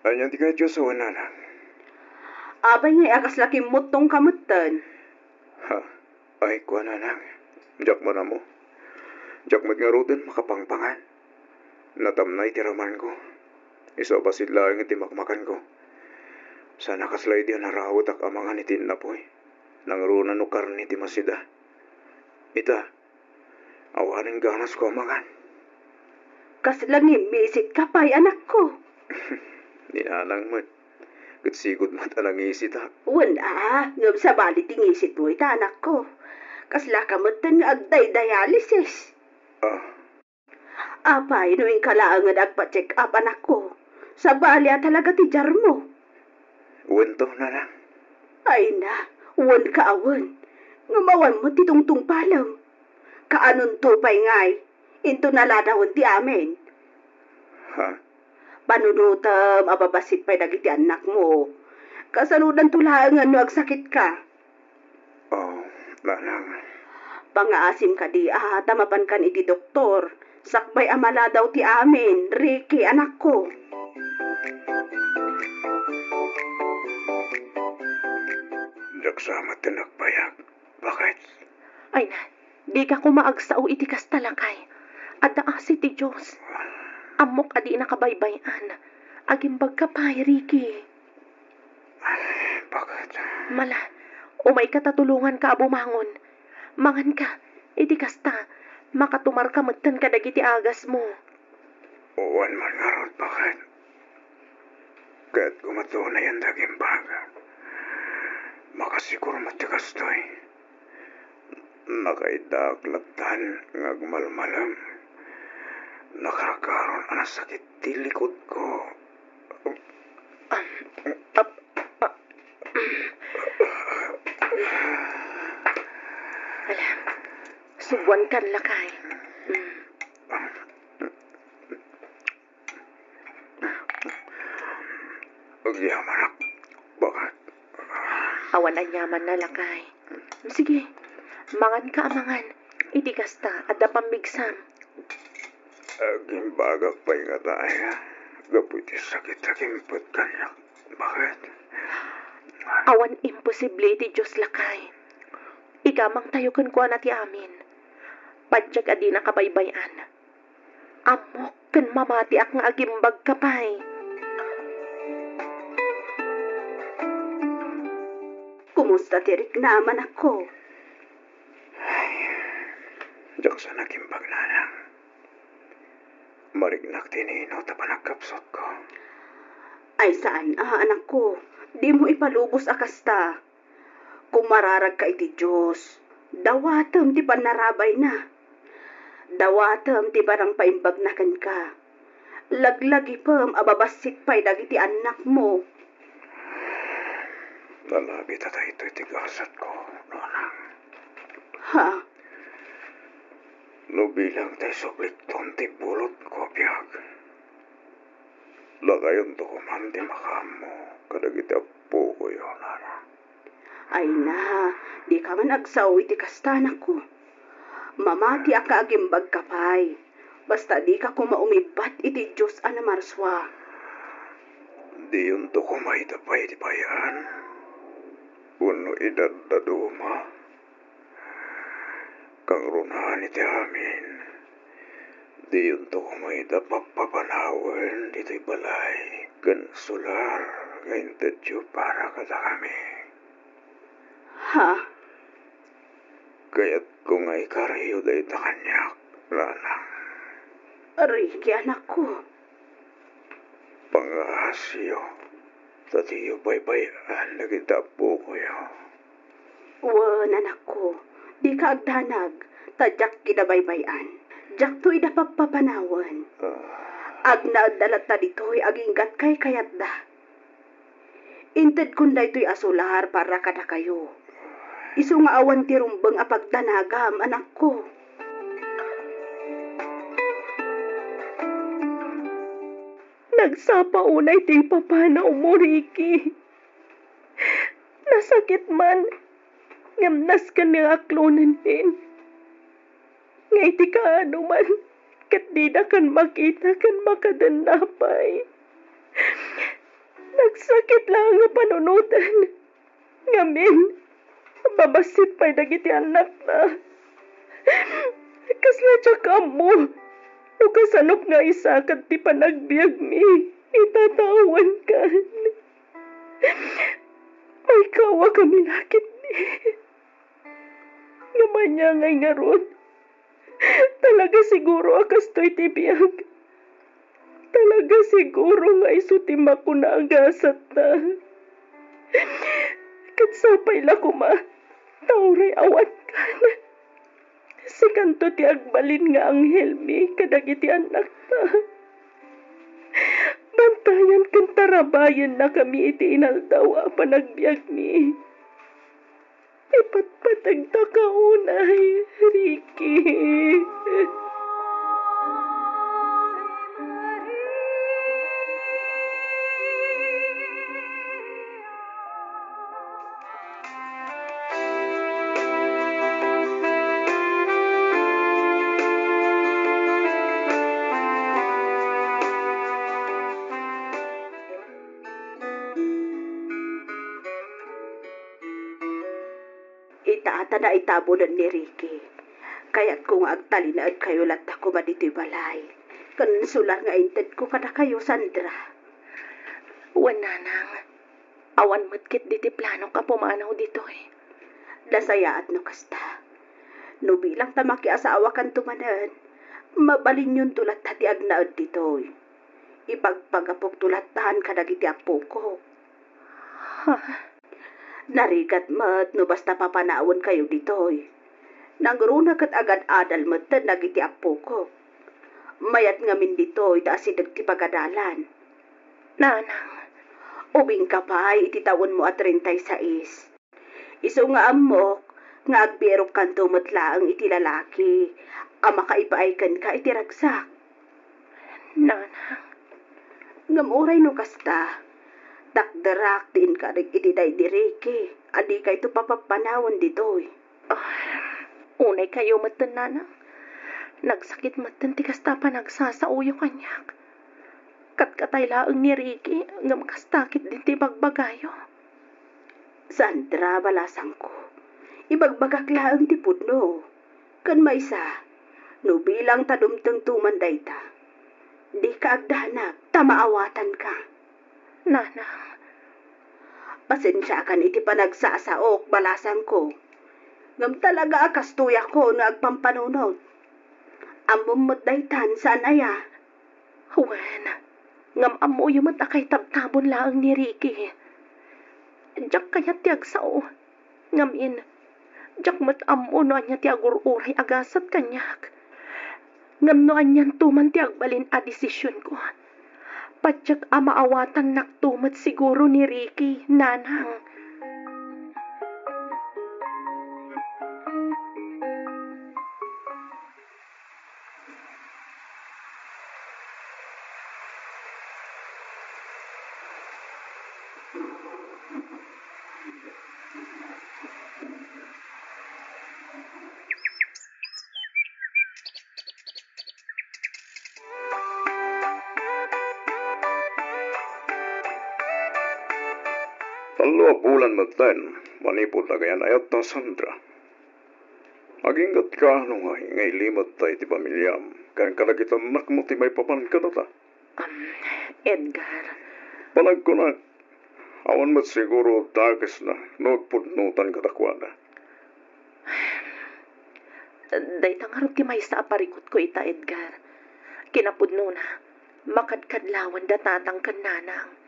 Ania ti kayatyo a sawen, nanang? Apay ngay a kasla kimmuttongka metten? Ha? Ay, kua, nanang. Diak man ammo. Diak met ngaruden makapangpangan. Natamnay ti ramanko. Isu a bassit laeng ti makmakanko. Saan a kasla idi a narawetak a mangan iti innapoy. Nangruna no karne ti masida. Ita, awanen ganasko a mangan. Kasla ngimmisit ka pay, anakko. Ni nanang met. Ket sigud met a nangisitak. Wen a, ngem sabali ti ngisitmo ita, anakko. Kaslaka metten nga agdaydialysis. Ah, Apay no inka laengen agpa-check up, anakko? Sabali a talaga ti diarmo. Wen to, nanang. Ay na, wen ka a wen. Ngem awan met ti tungtungpalem. Kaanonto pay ngay, into naladawen ti amin. Ha? Panunotem a babassit pay dagiti annakmo. Kasanodanto laengen no agsakitka? Oh, nanang. Pangaasim kadi a ta mapankan iti doktor. Sakbay a maladaw ti amin, Ricky, anakko. Diak sa met ti nagbayag. Bakit? Ay na, dika koma agsao iti kasta, lakay. Adda asi ti Dios. Ammok a dinaka baybay-an. Agimbagka pay, Ricky. Bakit? Mala, umayka ta tulonganka a bumangon. Manganka, iti kasta, makatumarka metten kadagiti agasmo. Wen man ngarud, bakit? Ket kumatunay a nagimbaga. Makasigur met ti kastoy. Nakaitaak lattan nga agmalmalem. Nakarkaron a nasakit ti likudko. Ap-, ap-, Ala, subuankan, lakay. Mm. Agyamanak, bakit? Awan aniamanna, lakay. Sige, manganka a mangan. Iti kasta, adda pammigsam. Agimbagak pay ngata aya gapu iti sakit a kimpet kaniak. Bakit? Awan imposible iti Dios, lakay. Igamangtayo kenkuana ti amin. Patiek a dinaka baybay-an. Ammok ken mamatiak nga agimbagka pay. Kumusta ti riknam, anakko? Ay, diak sa nagimbag, nanang. Mariknak ti nino ta panagkapsutko. Ay, saan a, anakko. Dimo ipalubos a kasta. Kumararagka iti Dios, dawatem ti pannarabayna. Dawatem ti panangpaimbagna kenka. Laglagipem a babassit pay dagiti annakmo. Nalabit a daytoy ti gasatko, nonang. Ha? No bilang tay sublikton ti bulotko a biag, lakayonto koman ti makaammo kadagiti appokoyo, nana. Ay na, dika man agsao iti kasta, anakko. Mamatiak nga agimbagka pay. Basta dika koma umibbat iti Dios a namarsua. Diyonto koma ita pay ti pay-an. Wenno idaddaduma. Kangrunaan iti amin, diyonto koma ita pappapanawen ditoy balay ken solar nga intedyo para kadakami. Ha? Kayatko nga ikariyo dayta kaniak, nanang. Ricky, anakko. Pangaasiyo, ta diyo baybay-an dagiti appokoyo. Wen, anakko, dika agdanag, ta diak ida baybay-an. Diakto ida pappapanawen. Ah. Agnaedda latta ditoy aginggat kaykayatda. Intedkon daytoy a solar para kadakayo. Isu nga awan ti rumbeng a pagdanagam, anakko. Nagsapa unay ti ipapanawmo, Ricky. Nasakit man, ngem nasken nga aklonen pin. Nga iti kaano man, ket didakan makita ken makadenna pay. Nagsakit laeng a panunoten. Ngamin, babassit pay dagiti annakta. Kasla diak ammo no kasanok nga isakat ti panagbiagmi ita ta awankan. Maikawakami la ketdi. Ngem ania ngay ngarud? Talaga siguro a kastoy ti biag. Talaga siguro nga isu ti makuna a gasatna. Ket sapay la koma, ta uray awankan. Sikanto ti agbalin nga anghelmi kadagiti annakta. Bantayan ken tarabayennakami iti inaldaw a panagbiagmi. Ipatpategtaka unay, Ricky. Ita a ta naitabunen ni Ricky. Kayatko nga agtalinaedkayo latta koma ditoy balay. Ken sular nga intedko kadakayo, Sandra. Wen, Nanang. Awan met ketdi ti planok a pumanaw ditoy. Nasayaat no kasta. No bilang ta makiasawakanto manen, mabalinyonto latta ti agnaed ditoy. Ipagpagapokto lattan kadagiti appoko. Ha? Narigat met no basta papanawenkayo ditoy. Nangruna ket agad-adal metten dagiti appoko. Mayat ngamin ditoy ta asideg ti pagadalan. Nanang, ubingka pay iti tawenmo a treinta y seis. Isu nga ammok nga agbirokkanto met laeng iti lalaki a makaipaay kenka iti ragsak. Nanang. Ngem uray no kasta, takderak ti inkarik iti daydi Ricky a dikayto papappanawen ditoy. Ah, unay kayo metten, Nanang. Nagsakit metten ti kasta a panagsasaoyo kaniak. Katkatay laeng ni Ricky, ngem kasta ketdin ti bagbagayo. Sandra, balasangko, ibagbagak laeng ti pudno. Ken maysa, no bilang ta dumtengto man dayta, dika agdanag ta maawatanka. Nanang. Pasensiakan iti panagsasaok, balasangko. Ngem talaga a kastoyakon nga agpampanunot. Ammom met daytan, saan aya? Wen, ngem ammoyo met a kaitabtabon laeng ni Ricky. Diak kayat ti agsao. Ngamin, diak met ammo no ania ti agur-uray a gasat kaniak. Ngem no anianto man ti agbalin a desisionko, patiek a maawatannakto met siguro ni Ricky, Nanang. Tallo a bulan metten manipud agayan-ayatta, Sandra. Aginggatka no nga, nga ilimedta iti pamiliam ken kadagiti annakmo ti maipapan kadata. Um, Edgar. Panagkunak, awan met siguro dakesna no agpudnotan kadakuada. Dayta ngarud ti maysa a parikutko ita, Edgar. Kinapudnona, makadkadlawan da tatang ken nanang.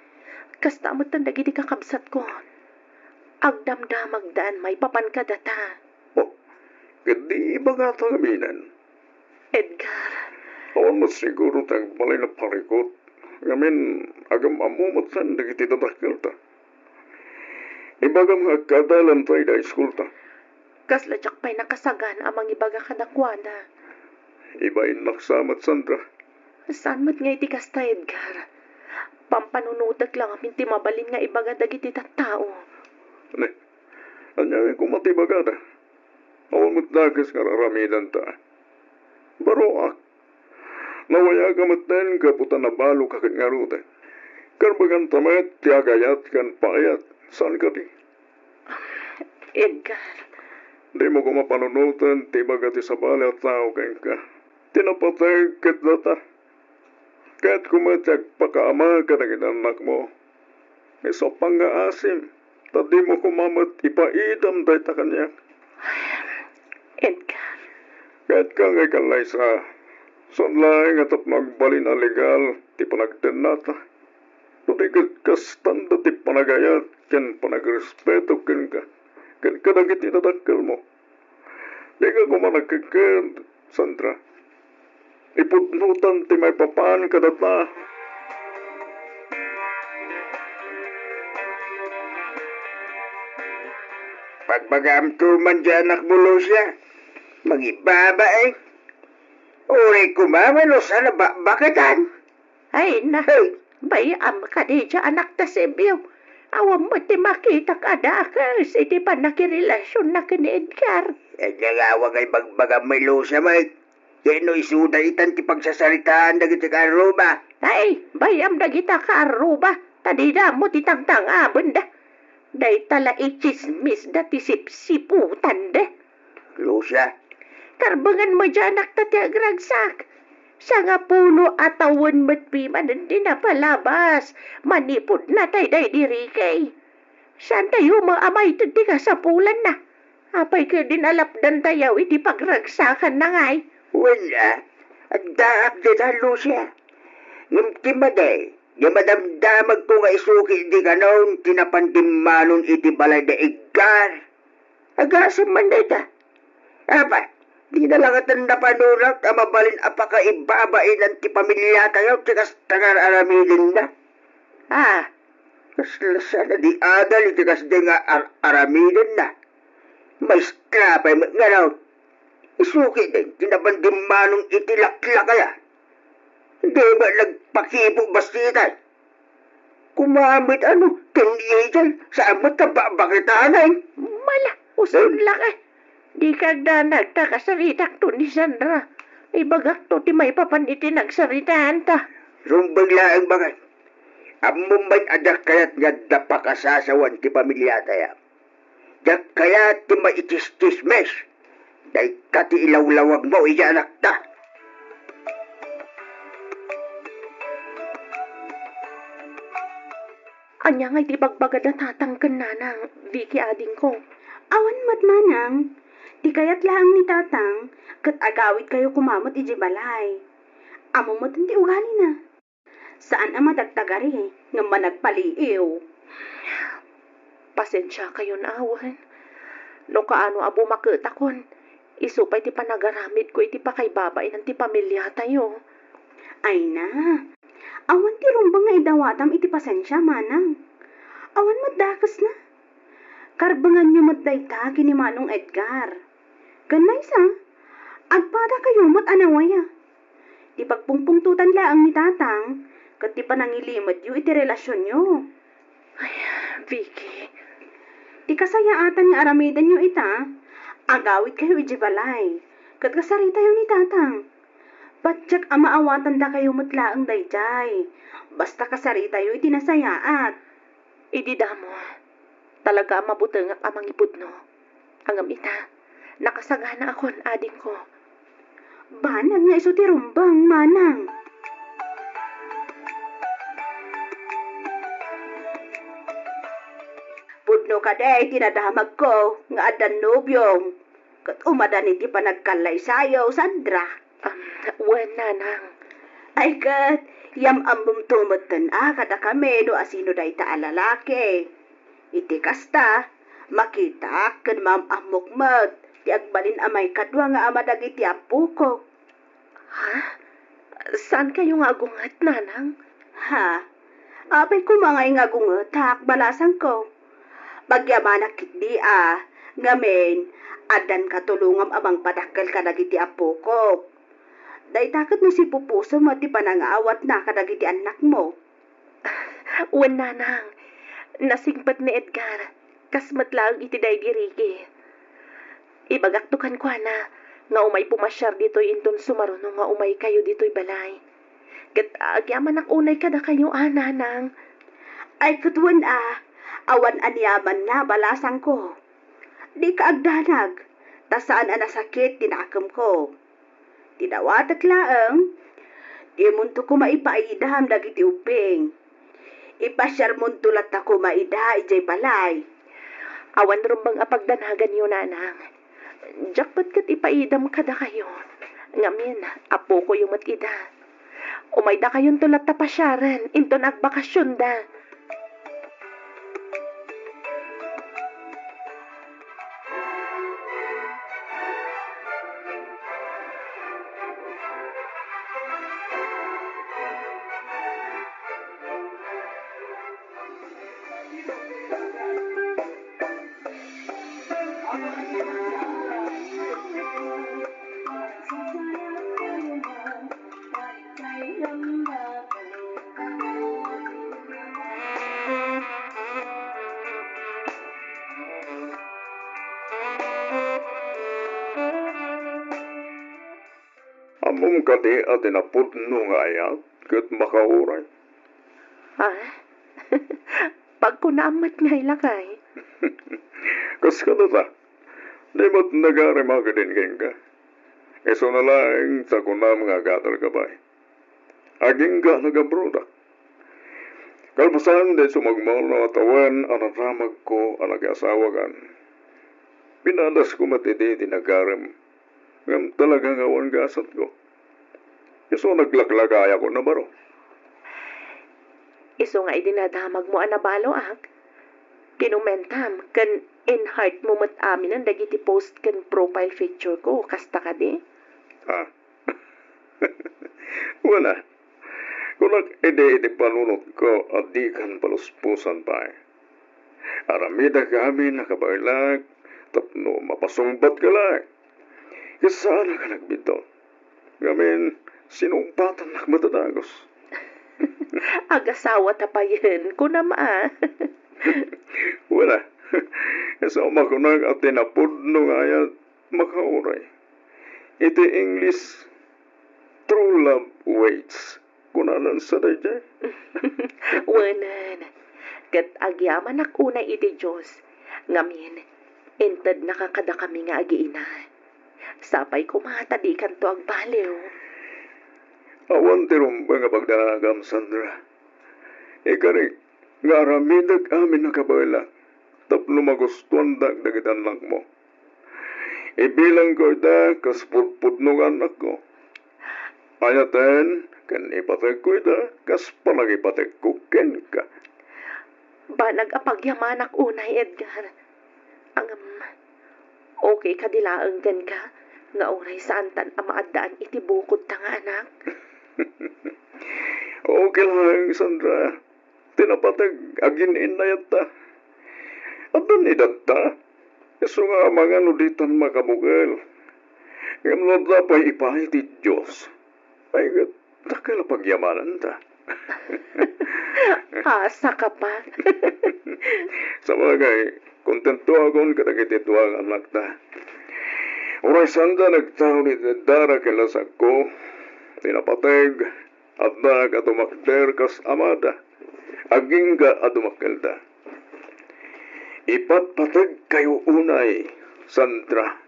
Kasta metten dagiti kakabsatko. Agdamdamagdan maipapan kadata. Oh, ket di ibagata ngaminen. Edgar. Awan met siguro ti agbalin a parikut, ngamin agam-ammo metten dagiti dadakkelta. Ibagam nga agkadalanta ida iskulta. Kasla diak pay nakasagana a mangibaga kadakuada. Ibainnak sa met, Sandra. Saan met nga iti kasta, Edgar? Pampanunotek la ngamin ti mabalin nga ibaga dagiti tattao. Ne, ania ngay koma ti ibagada? Awan met dakes nga ar-aramidanta. Baroak. Nawayaka metten gapu ta nabaloka ket ngaruden. Karbaganta met ti agayat ken paayat, saan kadi? Edgar. Dimo koma panunoten ti ibaga ti sabali a tao kenka. Ti napateg ket data. Kayatko met ti agpakaama kadagiti annakmo. Isu a pangngaasim, ta dimo koma met ipaidam dayta kaniak. Edgar. Kayatka nga ikallaysa, saan laeng nga tapno agbalin a legal ti panagtennata. No di ket kastanda ti panagayat ken panagrespeto kenka, ken kadagiti dadakkelmo. Dika koma nagkekked, Sandra. Ipudnotan ti maipapan kadata. Pagbagaamto man diay anakmo, Lucia. Mangibabain. Uray koma, no saan a bakbaketan. Ay, na. Hey. Bay-am kadi diay anak ta Sebio. Awan met ti makitak a dakes iti pannakirelasionna ken ni Edgar. Ania nga awan nga ibagbagam, Lucia, met? Ket no isuda itan ti pagsasaritaan dagiti kaarruba. Ay, bay-am dagita kaarruba, ta dida ammo ti tangtangabenda. Dayta la itsismis da ti sipsiputanda. Lucia. Karbengan met diay anakta ti agragsak. Sangapulo a tawen met pimanen ti napalabas. Manipud natay daydi Ricky. Saantayo met a maited ti kasapulanna. Apay ketdin a lapdantayo iti pagragsakanna ngay? Wen a, addaak dita, Lucia. Ngem ti madi, di madamdamagko nga isu ketdi kanon ti napan dimmanon iti balay da Edgar. Agasem man dayta. Apay, dina la ngaten napanurak a mabalin a pakaibabainan ti pamiliatayo ti kasta nga ar-aramidenna? Ah, kasla saan a di adal iti kasdi nga ar-aramidenna. Maestra pay met ngarud. Isu ketdin ti napan dimmanon iti laklakayan. Di met nagpakibo bassit ay. Koma met a no, ken idiay, saan met a bakbakitanay. Mala, uson laki. Dika agdanag ta kasaritakto ni Sandra. Ibagakto ti maipapan iti nagsaritaanta. Rumbeng laeng, baket. Ammom met a diak kayat nga adda pakasasawan ti pamiliatayo. Diak kayat ti maitsismis. Dayta ti ilawlawagmo idiay anakta. Ania ngay ti ibagbagada tatang ken nanang, Vicky adingko? Awan met, manang. Ti kayat laeng ni tatang, ket agawidkayo koma met idiay balay. Ammom met ti ugalina. Saan a madagdagari, ngem managpaliiw. Pasensiakayon awen. No kaano a bumaketakon, isu pay ti panagaramidko iti pakaibabainan ti pamiliatayo. Ay na, awan ti rumbeng nga idawatam iti pasensia, manang. Awan met dakesna. Karbenganyo met dayta ken ni Manong Edgar. Ken maysa, agpadakayo met a nawaya. Ti pagpungpungtotan laeng ni tatang ket ti panangilimedyo iti relasionyo. Ay, Vicky. Ti kasayaatan nga aramidenyo ita, agawidkayo idiay balay, ket kasaritayo ni tatang. Patiek a maawatandakayo met laeng daydiay, basta kasaritayo iti nasayaat. Idi damo, talaga a mabutengak a mangipudno. Ngem ita, nakasaganaakon, adingko. Banag nga isu ti rumbeng, manang. Pudno kadi ti nadamagko nga addan nobiom ket umadan iti panagkallaysayo, Sandra. Um, wen, nanang. Ay ket, yam-ammomto metten a kadakami no asino dayta a lalaki. Iti kasta, makitak ken maam-ammok met ti agbalin a maikadua nga ama dagiti appoko. Ha? Saankayo nga agunget, nanang? Ha? Apay koma ngay nga agungetak, balasangko. Pagyamanak ketdi a, ngamin, addan katulongam a mangpadakkel kadagiti appokok. Dayta ket no sipupuso met ti panangaawatna kadagiti annakmo. Wen, nanang, nasingpet ni Edgar, kas met laeng iti daydi Ricky. Ibagakto kenkuana nga umay pumasiar ditoy inton sumaruno nga umaykayo ditoy balay. Ket agyamanak unay kadakayo a, nanang. Ay, ket wen a, awan aniamanna, balasangko. Dika agdanag, ta saan a nasakit ti nakemko. Ti dawatek laeng, dimonto koma ipaidam dagiti ubbing. Ipasiarmonto latta koma ida idiay balay. Awan rumbeng a pagdanaganyo, nanang. Diak met ket ipaidam kadakayo. Ngamin, appokoyo met ida. Umaydakayonto latta pasiaren inton agbakasionda. Ammom kadi a ti napudno nga ayat ket makauray? Ah? Pagkunaam met ngay, lakay. Kas kadata, di met nagarem a kadin kenka? Isuna laeng ta kunam nga agatalka pay. Agingga a nagabrodak. Kalpasan daytoy sumagmamano a tawen a nadamagko a nakiasawakan, pinadasko met idi ti nagarem ngem talaga nga awan gasatko. Isu naglaklakayakon a baro. Isu nga idi nadamagmo a nabaloak, kinomentam ken in-heart mo met aminen dagiti post ken profile picture ko, kasta kadi? Ha? Wen a, kunak idi iti panunotko a dikan paluspusan pay. Aramidek amin a kabaelak tapno mapasungbatka laeng. Ket saanak a nagbiddut. Ngamin, sinungbatannak met a dagus. Agasawata payen, kunam a. Wen a, isu a makunak a ti napudno nga ayat makauray. Iti English, true love waits. Kunanan sa daydiay? Wenen, ket agyamanak unay iti Dios, ngamin, intednaka kadakami nga agiina. Sapay koma ta dikanto agbaliw. Awan ti rumbeng a pagdanagam, Sandra. Ikarik nga aramidek amin a kabaelak tapno magustuandak dagiti annakmo. Ibilangko ida kas pudpudno nga annakko. Ayaten ken ipategko ida kas panagipategko kenka. Banag a pagyamanak unay, Edgar. Ngem, okay kadi laeng kenka nga uray saantan a maaddaan iti bukodta nga anak? Okay laeng, Sandra. Ti napateg, agin-innayatta. Addan edatta. Isu nga amangan no ditan makabukel. Ngem no adda pay ipaay ti Dios, ay, dakkel a pagyamananta. Asaka pa. Sabagay, kontentoakon kadagiti dua nga annakta. Uray saanda nagtaud iti dara ken lasagko, ti napateg, adda a dumakder kas amada, agingga a dumakkelda. Ipatpategkayo unay, Sandra.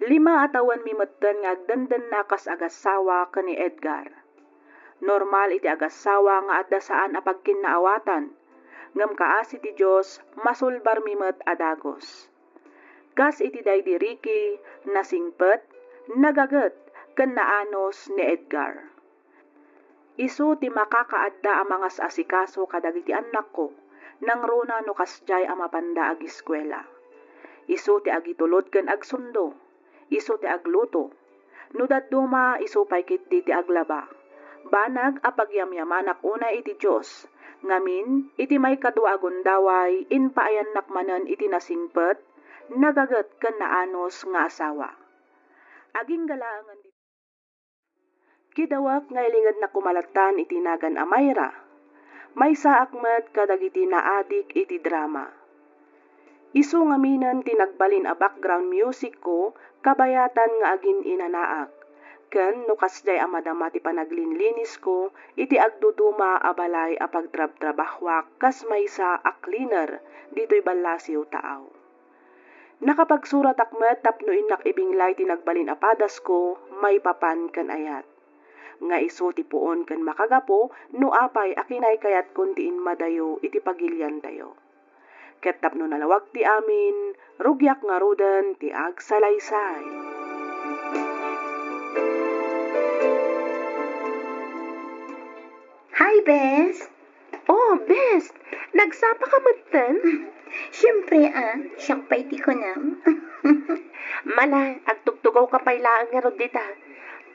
Lima a tawenmi metten nga agdendenna kas agassawa ken ni Edgar. Normal iti agassawa nga adda saan a pagkinnaawatan, ngem kaasi ti Dios, masulbarmi met a dagus. Kas iti daydi Ricky, nasingpet, nagaget, ken naanus ni Edgar. Isu ti makakaadda a mangas-asikaso kadagiti annakko, nangruna no kasdiay a mapanda agiskuela. Isu ti agitulod ken agsundo. Isu ti agluto. No dadduma, isu pay ketdi ti aglaba. Banag a pagyamyamanak unay iti Dios, ngamin, iti maikadua a gundaway, impaayannak manen iti nasingpet, nagaget ken naanus nga asawa. Agingga laengen di Kidawek nga ilingednak koma lattan iti nagan a Myra. Maysaak met kadagiti naadik iti drama. Isu ngaminen ti nagbalin a background music ko kabayatan nga agin-inanaak, ken no kasdiay a madama ti panaglinlinis ko iti agduduma a balay a pagtrabtrabahoak kas maysa a cleaner ditoy ballasiw taaw. Nakapagsuratak met tapno innak ibinglay ti nagbalin a padasko maipapan ken ayat. Nga isu ti puon ken makagapu no apay a kinaykayatkon ti immadayo iti pagiliantayo. Ket tapno nalawag ti amin, rugiak ngaruden ti agsalaysay. Hi, Bes! Oh, Bes! Nagsapa ka metten? Siyempre, ah, siak pay ti kunam. Mala, agtugtugaw ka pay laeng ngarud dita.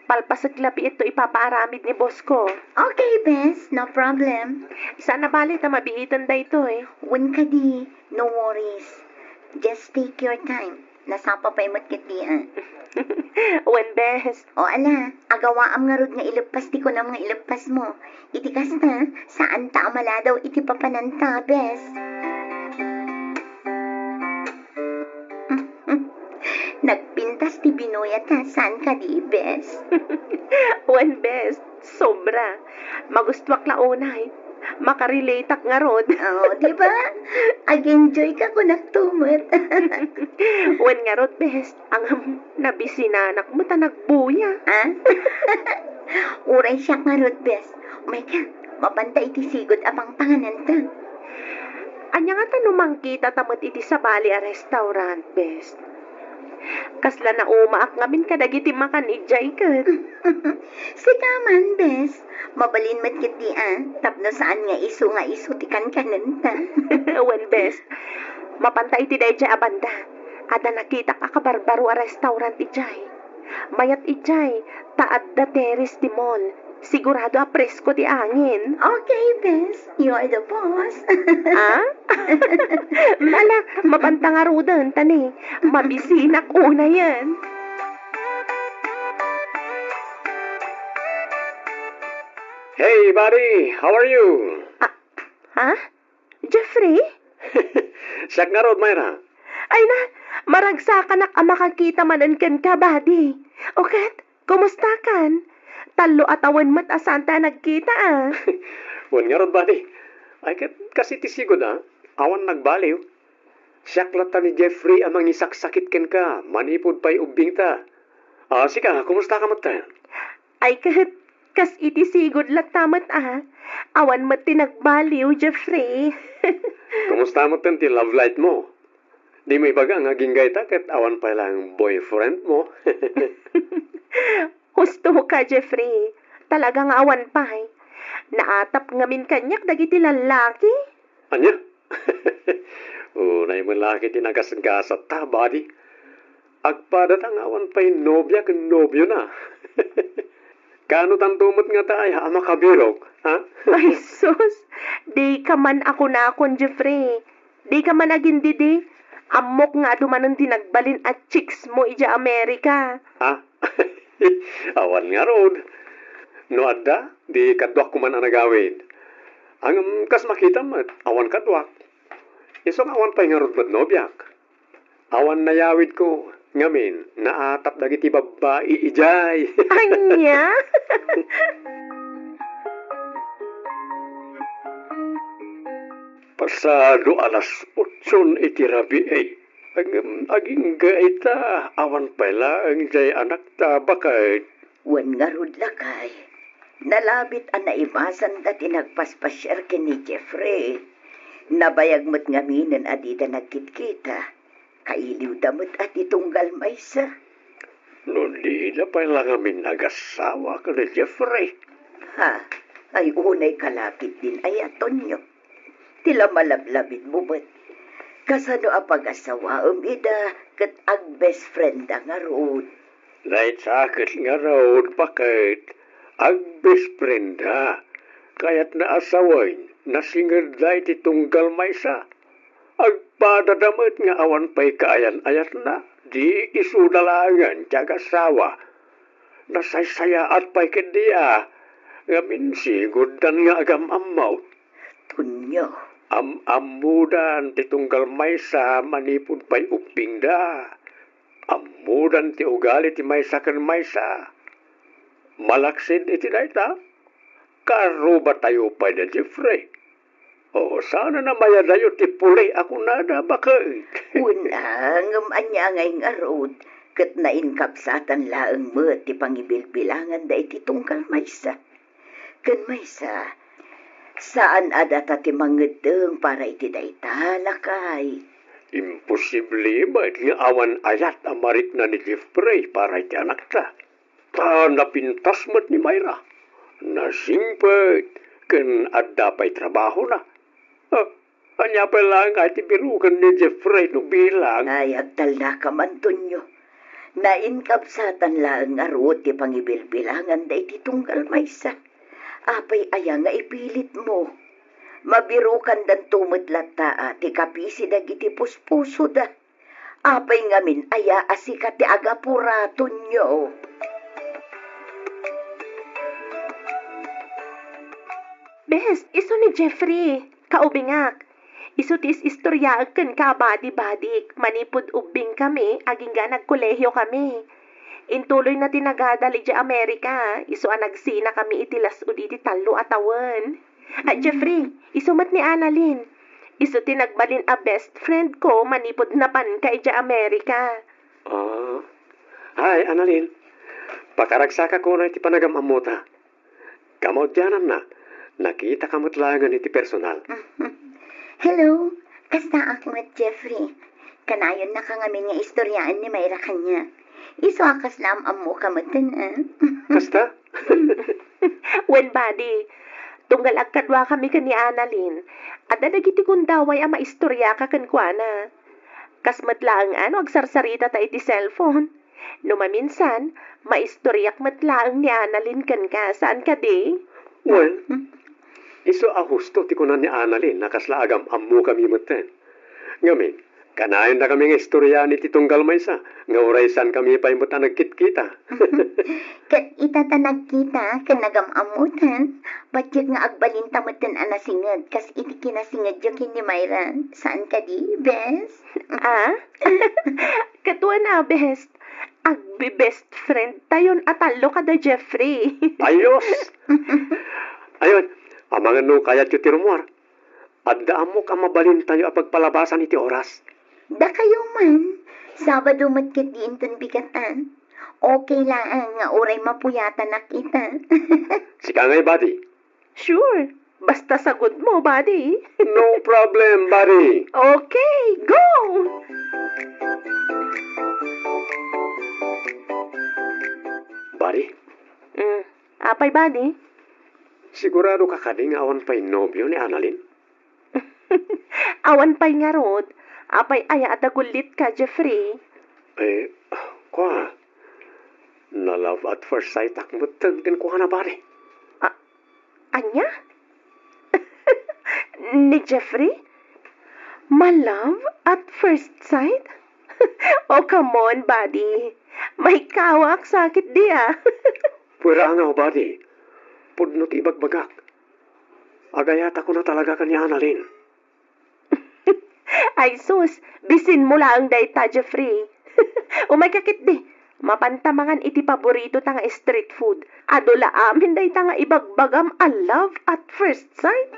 Palpasek labiit to ipapaaramid ni boss ko. Okay, Bes. No problem. Saan a bale ta mabiiten daytoy. Wen kadi, no worries. Just take your time. Nasapa pay met ketdi, ah. Wen, Bes. O ala, agawaam ngarud nga ileppas ti kunam nga ileppasmo. Iti kasta, saanta a maladaw iti papananta, Bes. Nagpintas ti binuyat, ha? Saan kadi, Bes? Wen, Bes. Sobra. Magustuak la unay. Makarelateak ngarud. Oh, di ba? Ag-enjoy ka kunak tumet. Wen ngarud, bes, ang nabisinanak met a nagbuya. Ah? Uray siak ngarud, bes. Umay ka, mapanta iti sigud a pangpangananta. Ania ngata no mangkitata met iti sabali a restaurant, bes? Kasla naumaak ngamin kadagiti makan idiay ket. Sika man, bes. Mabalin met ketdi a, tapno saan nga isu nga isu ti kankanenta. Wen, bes. Mapanta iti daydiay a banda. Adda nakitak a kabarbaro a restaurant idiay. Mayat idiay, ta adda terrace ti mall. Sigurado a presko ti angin. Okay, bes. You are the boss. Ah? Ala, mapanta ngaruden, tani. Mabisinak unayen. Hey, buddy! How are you? Ah, ha? Jeffrey? Siak ngarud, Myra. Ay na, maragsakanak a makakita manen kenka, buddy. O ket, kumusta kan? Tallo a tawen met a saanta a nagkita, ah. Wen ngarud, buddy. Ay ket, kas iti sigud, ah. Awan nagbaliw. Siak latta ni Jeffrey a mangisaksakit kenka manipud pay ubbingta. Ah, sika, kumusta ka met? Ay ket, kas iti sigud latta met a. Awan met ti nagbaliw, Jeffrey. Kumusta met ti love life mo? Dimo ibaga nga agingga ita ket awan pay laeng boyfriend mo. Husto ka, Jeffrey. Talaga nga awan pay. Naatap ngamin kaniak dagiti lallaki. Ania? Unay met la ket ti nagasgasatta, buddy. Agpadata nga awan pay nobia ken nobiona. Kaano tanto met ngata aya a makabirok, ha? Ay, sus! Dika man a kunakon, Jeffrey. Dika man agindidi. Ammok nga adu manen ti nagbalin a chicks mo idiay Amerika. Ha? Awan ngarud. No adda, di kaduak koman a nagawid. Ngem kas makitam met, awan kaduak. Isu nga awan pay ngarud met nobiak. Awan nayawidko, ngamin, naatap dagiti babbai idiay. Ania? Pasado alas otson iti rabii. Ngem agingga ita, awan pay laeng diay anakta, baket. Wen ngarud, lakay, nalabit a naibasanda ti nagpaspasiar ken ni Jeffrey. Nabayag met ngaminen a dida nagkitkita. Kailiwda met a ti tunggal maysa. No dida pay la ngamin nagasawa ken ni Jeffrey. Ha? Ay, unay kalapit din aya, Tonyo. Ti la malablabitmo met. Kasano a pagasawaem ida ket agbest frienda ngarud? Naitsaket ngarud, baket. Agbest frienda. Kayatna a sawen, nasingedda iti tunggal maysa. Agpadada met nga awan pay kaayan-ayatna, di isuda laengen ti agasawa. Nasaysayaat pay ketdi a, ngamin siguddan nga agam-ammo. Tonyo. Am-ammodan ti tunggal maysa manipud pay ubbingda. Ammodan ti ugali ti maysa ken maysa. Malaksid iti dayta, karrubatayo pay da Jeffrey. O, saan a mayadayo ti puli a kunada, baket? Wen, ngem ania ngay ngarud, ket nainkabsatan laeng met ti pangibilbilanganda iti tunggal maysa. Ken maysa, saan a data ti mangeddeng para iti dayta, lakay. Imposible met nga awan ayat a marikna ni Jeffrey para iti anakta. Ta napintas met ni Myra. Nasingpet ken adda pay trabahona. Ah, ania pay laeng nga ti biroken ni Jeffrey no bilang? Ay, agtalnaka man, Tonyo. Nainkabsatan laeng ngarud ti pangibilbilanganda iti tunggal maysa. Apay aya nga ipilitmo? Mabirokandanto met latta a ti kapisi dagiti puspusoda. Apay ngamin aya a sika ti agapura, Tonyo? Bes, isu ni Jeffrey, kaubingak. Isu ti is-istoriaek kenka a badi-badik manipud ubbingkami agingga nagkolehiokami. Intuloyna ti nagadal idiay Amerika, isu a nagsinakami iti las-ud iti tallo a tawen. A, Jeffrey, isu met ni Annalyn. Isu ti nagbalin a best friend ko manipud napanka idiay Amerika. Ah. Hi, Annalyn. Pakaragsaka kuna iti panagam-ammota. Kamaudiananna, nakitaka met laengen iti personal. Hello, kastaak met, Jeffrey. Kanayonnaka ngamin nga istoriaen ni Myra kaniak. Isu a kasla am-ammoka metten, a? Kasta? Wen, buddy, tunggal agkaduakami ken ni Annalyn, adda dagiti gundaway a maistoriaka kenkuana. Kas met laeng a no agsarsarita ta iti cellphone. No maminsan, maistoriak met laeng ni Annalyn kenka, saan kadi? Wen, isu a husto ti kuna ni Annalyn a kasla agam-ammokami metten. Ngamin, kanayonnakami nga istoriaen iti tunggal maysa nga uray saankami pay met a nagkitkita. Ket ita ta nagkita ken nagam-ammotan, patiek nga agbalinta metten a nasinged kas iti kinasingedyo ken ni Myra. Saan kadi, bes? A? Ket wen a, bes. Agbi-best friend tayon a tallo kada Jeffrey. Ayos! Ayon, amangan no kayatyo ti rummuar. Adda ammok a mabalintayo a pagpalabasan iti oras. Dakayo man, Sabado met ket di inton bigat, a? Okay laeng nga uray mapuyatanak ita. Sika ngay, buddy. Sure. Basta sagut mo, buddy. No problem, buddy. Okay, go! Buddy? Mm, apay, buddy? Sigurado ka kadi nga awan pay nobio ni Annalyn? Awan pay ngarud. Apay aya a dagullitka, Jeffrey? Eh, kua, na-love at first sight ak metten kenkuana, buddy. A-, ania? Ni Jeffrey? Ma-love at first sight? Oh, come on, buddy. Maikawak sakit di, a. Pwera nga, buddy. Pudno ti ibagbagak. Agayat a kuna talaga ken ni Annalyn. Ay sus, bisin mo laeng dayta, Jeffrey. Umayka ketdi. Mapanta mangan iti paborito ta nga street food. Adu la amin dayta nga ibagbagam a love at first sight.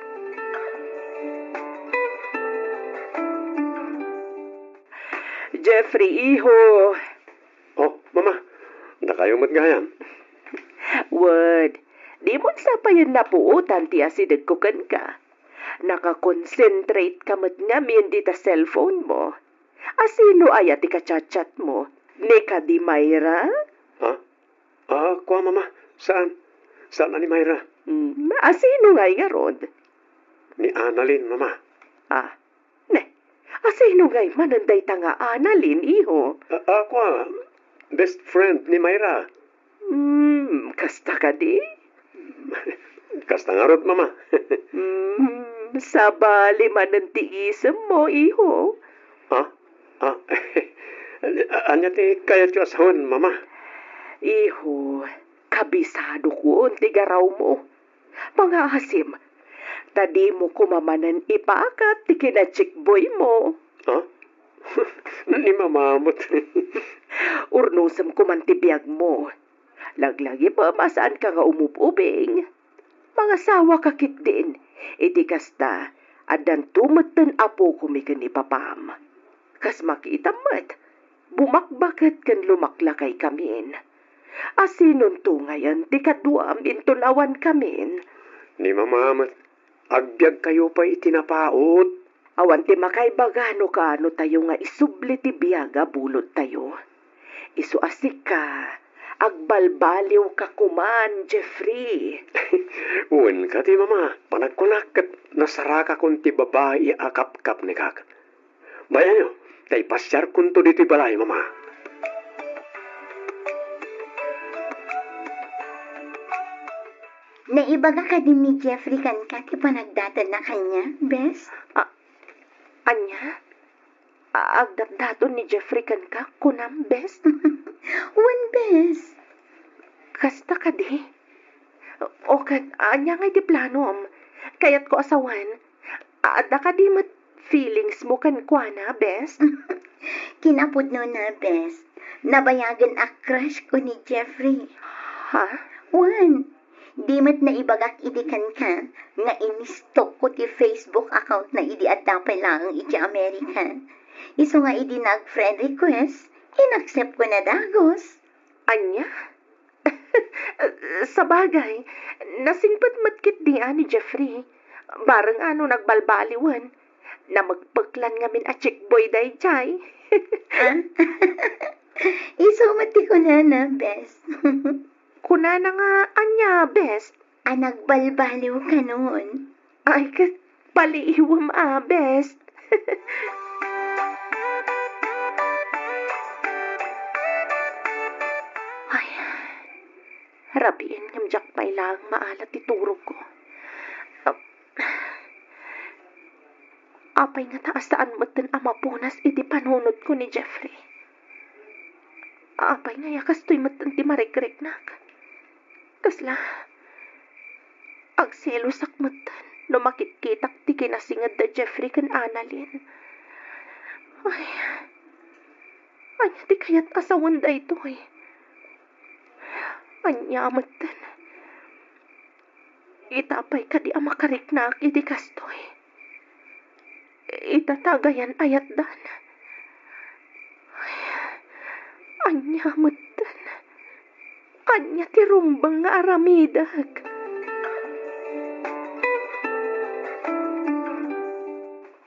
Jeffrey, iho. Oh, mama, dakayo met gayam. Wen, di mo sapayen napuotan ti asidegko kenka. Naka-concentrate ka met ngamin dita cellphone mo. Asino aya ti ka-chat-chat mo? Ni kadi Myra? Ha? Ah, kua, mama. Saan? Saan a ni Myra? Hmm, asino ngay ngarud? Ni Annalyn, mama. Ah, ne, asino ngay manen dayta nga Annalyn, iho? Ah, ah, kua, best friend ni Myra. Hmm, kasta kadi? Kasta ngarud, mama. Hmm, sabali manen ti isemmo, iho. Ha? Ah, ania ti kayatyo a sawen, mama? Iho, kabisadokon ti garawmo. Pangaasim, ta dimo koma manen ipakat ti kinachickboymo. Ha? Ni mama met. Urnosem koman ti biagmo. Laglagipem a saanka nga umub-ubing. Mangasawaka ketdin. Iti kasta, addanto metten apokon ken ni papam. Kas makitam met, bumakbaket ken lumaklakaykamin. Asinonto ngayen ti kaduam inton awankamin? Ni mama met, agbiagkayo pay iti napaut. Awan ti makaibaga no kaano tayo nga isubli ti biag a bulodtayo. Isu a sika, agbalbaliwka koman, Jeffrey. Wen kadi, mama, panagkunak ket nasarakakon ti babai a kapkapnekak. Bay-ayo, ta ipasiarkonto ditoy balay, mama. Naibaga kadi ni Jeffrey kenka ti panagdatanna kaniak, bes? A-, ania? A-, agdatdaton ni Jeffrey kenka, kunam, bes? Wen, bes. Kasta kadi? O ket, ania ngay ti planom? Kayatko a sawen. Adda kadi met feelings mo kenkuana, bes? Kinapudnona, bes. Nabayagen a crush ko ni Jeffrey. Ha? Wen, di met naibagak idi kenka nga inistok ko ti Facebook account na idi adda pay laeng iti Amerika. Isu nga idi nag-friend request, inaccept ko na dagus. Ania? Sabagay, nasingpet met ketdi a ni Jeffrey. Bareng a no nagbalbaliwen, namekpeklan ngamin a chick boy daydiay. Ah? Isu met ti kunana, bes. Kunana nga ania, bes? A nagbalbaliw kanon. Ay, ket baliwem a, bes. Ay, rabiin ngem diak pay laeng maala ti turogko. Apay ngata a saan metten a mapunas iti panunotko ni Jeffrey? Apay ngaya kastoy metten ti marikriknak? Kasla, agselosak metten no makitkitak ti kinasinged da Jeffrey ken Annalyn. Ay, ania ti kayat a sawen daytoy? Ania metten? Ita pay kadi a makariknak iti kastoy? Ita ta agayan-ayatdan. Ay, ania metten? Ania ti rumbeng nga aramidek?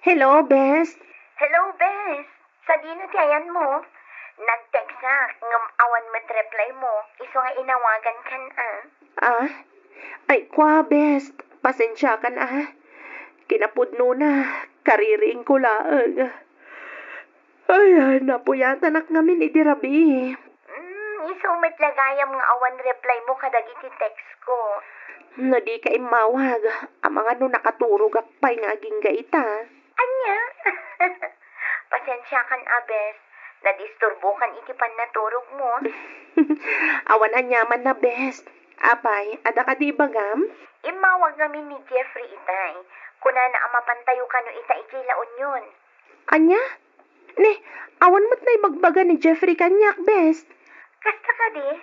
Hello, bes. Hello, bes. Sadino ti ayanmo? Nag-textak, ngem awan met reply mo. Isu nga inawagankan, a. Ah? Ay, kua, bes. Pasensiakan, a. Kinapudnona, kaririingko laeng. Ay, napuyatanak ngamin iti rabii. Mm, isu met la gayam nga awan reply mo kadagiti text ko. No dika immawag, amangan no nakaturogak pay nga agingga ita. Ania? Pasensiakan a, bes. Nadisturbokan iti pannaturogmo. Awan aniamanna, bes. Apay, adda kadi ibagam? Immawag ngamin ni Jeffrey itay. Kunana a mapantayo kano ita idiay La Union. Ania? Ne, awan met naibagbaga ni Jeffrey kaniak, bes. Kasta kadi?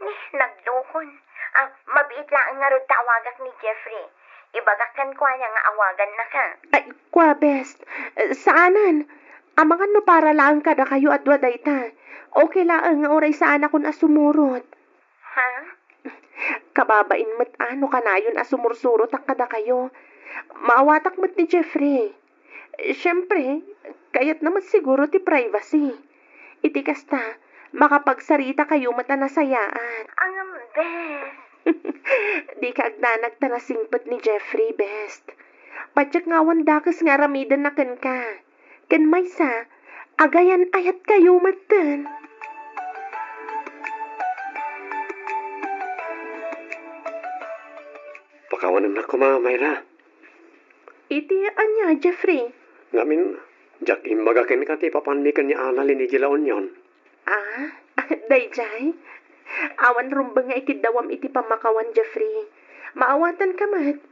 Ne, naglukon. Ah, mabiit laeng ngarud ta awagak ni Jeffrey. Ibagak kenkuana nga awagannaka. Ay, kua, bes. Saanen. Amangan no para laeng kadakayo a dua dayta. Okay laeng nga uray saanakon a sumurot. Ha? Kababain met a no kanayon a sumursurotak kadakayo. Maawatak met ni Jeffrey. Siempre, kayatna met siguro ti privacy. Iti kasta, makapagsaritakayo met a nasayaat. Ngem, bes. Dika agdanag ta nasingpet ni Jeffrey, bes. Patiek nga awan dakes nga aramidenna kenka. Ken maysa, agayan-ayatkayo metten. Pakawanennak koma, Myra. Iti ania, Jeffrey? Ngamin, diak imbaga kenka ti papanmi ken ni Annalyn idiay La Union. Ah, daydiay? Awan rumbeng nga ikiddawam iti pammakawan, Jeffrey. Maawatanka met.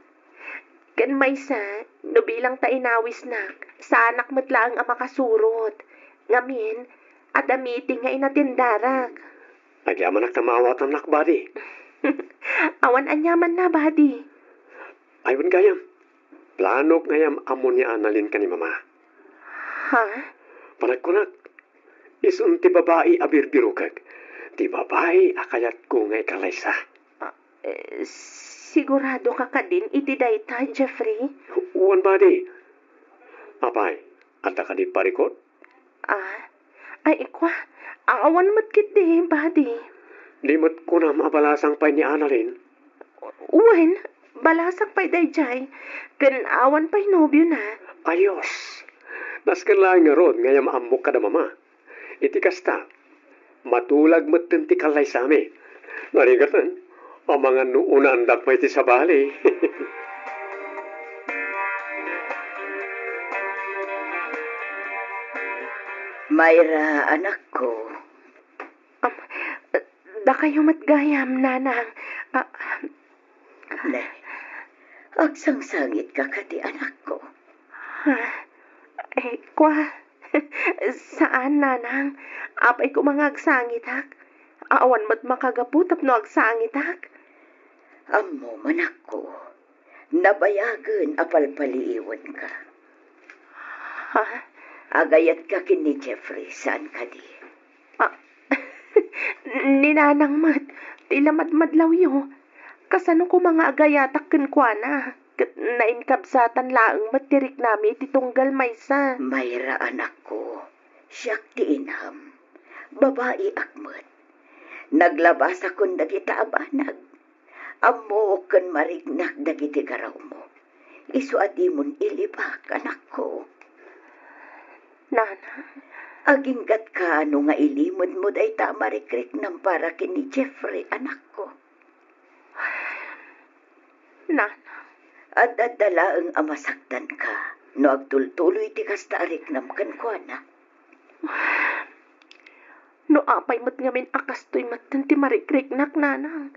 Ken maysa, no bilang ta inawisnak, saanak met laeng a makasurot. Ngamin, adda meeting nga inatendarak. Agyamanak ta maawatannak, badi. Awan aniamanna, badi. Ay, wen gayam. Planok nga ammon ni Annalyn ken ni Mama. Ha? Panagkunak, isun ti babai a birbirokek, ti babai a kayatko nga ikallaysa. Ah, eh, siguradoka kadin iti dayta, Jeffrey? Wen, badi. Apay, adda kadi parikut? Ah, ay, kua, awan met ketdi, badi. Di met kunam a balasang pay ni Annalyn? Wen, balasang pay daydiay, ken awan pay nobiona. Ayos! Nasken laeng ngarud nga ammok kada Mama. Iti kasta, matulag metten ti kallaysami. Narigaten, amangan no unaandak pay ti sabali. Myra, anakko. Am, dakayo met gayam, nanang. Ah, Ne, agsangsangitka kadi, anakko? Ha? Eh, kua, Saan, nanang. Apay koma nga agsangitak. Awan met makagapu tapno agsangitak. Ammom, anakko, nabayagen a palpaliiwenka. Ha? Agayatka ken ni Jeffrey, saan kadi? Ah, ni nanang met, ti lamadmadlawyo. Kasano koma nga agayatak kenkuana? Ket nainkabsatan laeng met ti riknami iti tunggal maysa. Mayra, anakko, siak ti inam. Babaiak met. Naglabasakon dagita a banag. Ammook ken mariknak dagiti garawmo. Isu a dimon ilibak, anakko. Nana. Aginggatka no nga ilimedmo dayta a marikriknam para ken ni Jeffrey, anakko. Nana. Ad-adda laeng a masaktanka no agtultuloy ti kasta a riknam kenkuana. No apay met ngamin a kastoy metten ti marikriknak, nanang.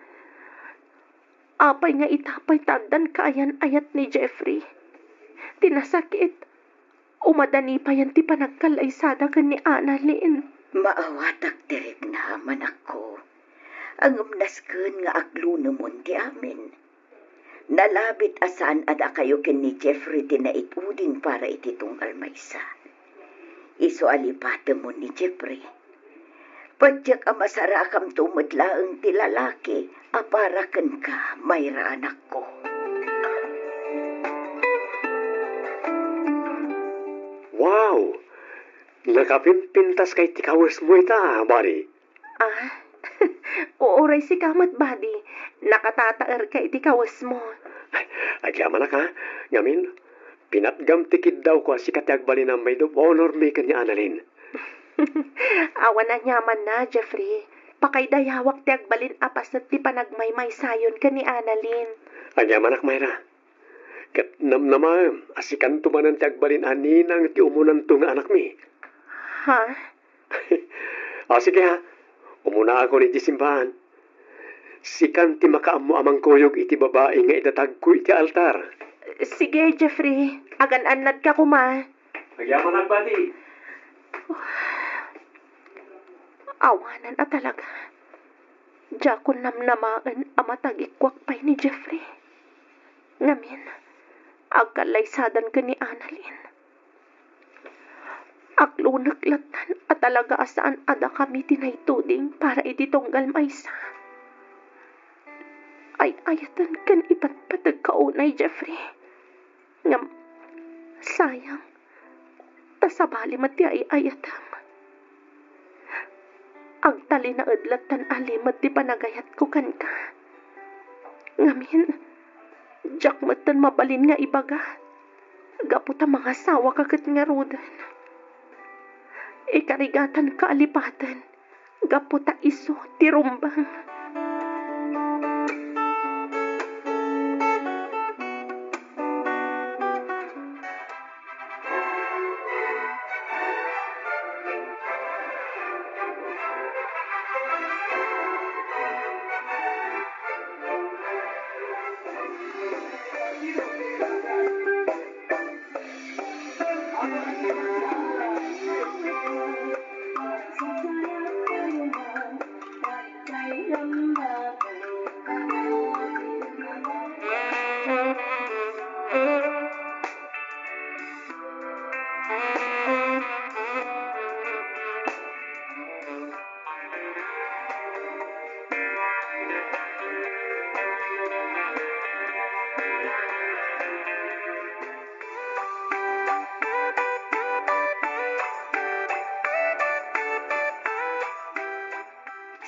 Apay nga ita pay ta addan kaayan-ayat ni Jeffrey? Ti nasakit, umadani payen ti panagkallaysada ken ni Annalyn. Maawatak ti riknam, anakko. Ngem nasken nga aglunemon ti amin. Nalabit a saan a dakayo ken ni Jeffrey ti naituding para iti tunggal maysa. Isu a lipatemon ni Jeffrey. Patiek a masarakamto met laeng ti lalaki a para kenka, Mayra, anakko. Wow! Nakapimpintaska iti kawesmo ita, buddy. Ah, uray sika met, buddy. Nakatataerka iti kawesmo. Agyamanak, ha? Ngamin, pinatgam ti kiddawko a sika ti agbalin a maid of honor mi ken ni Annalyn. Awan aniamanna, Jeffrey. Pakaidayawak ti agbalin a paset ti panagmaymaysayon ken ni Annalyn. Agyamanak, Mayra. Ket namnamaem a sikanto manen ti agbalin a ninang ti umunanto nga anakmi. Ha? O, sige, ha. Umunaakon iti simbahan. Sikan ti makaammo a mangkuyog iti babai nga idatagko iti altar. Sige, Jeffrey. Agan-annadka koma. Agyamanak, buddy. Awanan a talaga. Diakon namnamaen a matagikuak pay ni Jeffrey. Ngamin, agkallaysadan ken ni Annalyn. Aglunek lattan a talaga a saan a dakami ti naituding para iti tunggal maysa. Ay-ayaten ken ipatpategka unay, Jeffrey. Ngem, sayang, ta sabali met ti ay-ayatem. Agtalinaed lattan a limed ti panagayatko kenka. Ngamin, diak metten mabalin nga ibaga, gapu ta mangasawaka ket ngaruden. Ikarigatanka a lipaten, gapu ta isu ti rumbeng.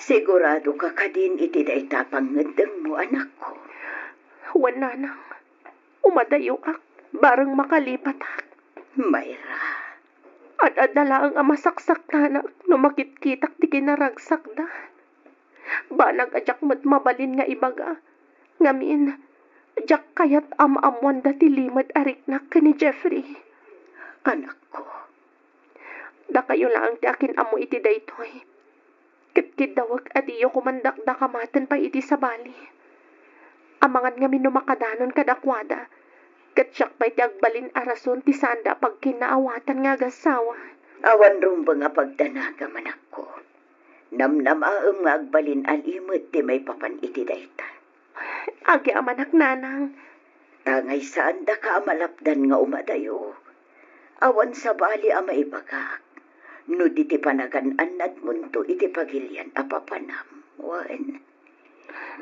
Siguradoka kadin iti dayta a pangngeddengmo, anakko? Wen, nanang. Umadayoak, bareng makalipatak. Mayra. Ad-adda laeng a masaksaktanak no makitkitak ti kinaragsakda. Banag a diak met mabalin nga ibaga. Ngamin, diak kayat a maammoanda ti limed a riknak ken ni Jeffrey. Anakko. Dakayo laeng ti akin-ammo iti daytoy. Ket kiddawek a diyo koman dakdakamaten pay iti sabali. Amangan ngamin no makadanon kadakuada, ket siak pay ti agbalin a rason ti saanda a pagkinnaawatan nga agassawa. Awan rumbeng a pagdanagam, anakko. Namnamaem nga agbalin a limed ti maipapan iti dayta. Agyamanak, nanang. Tangay saandaka a malapdan nga umadayo. Awan sabali a maibagak no di ti panagan-annadmonto iti pagilian a papanam. Wen,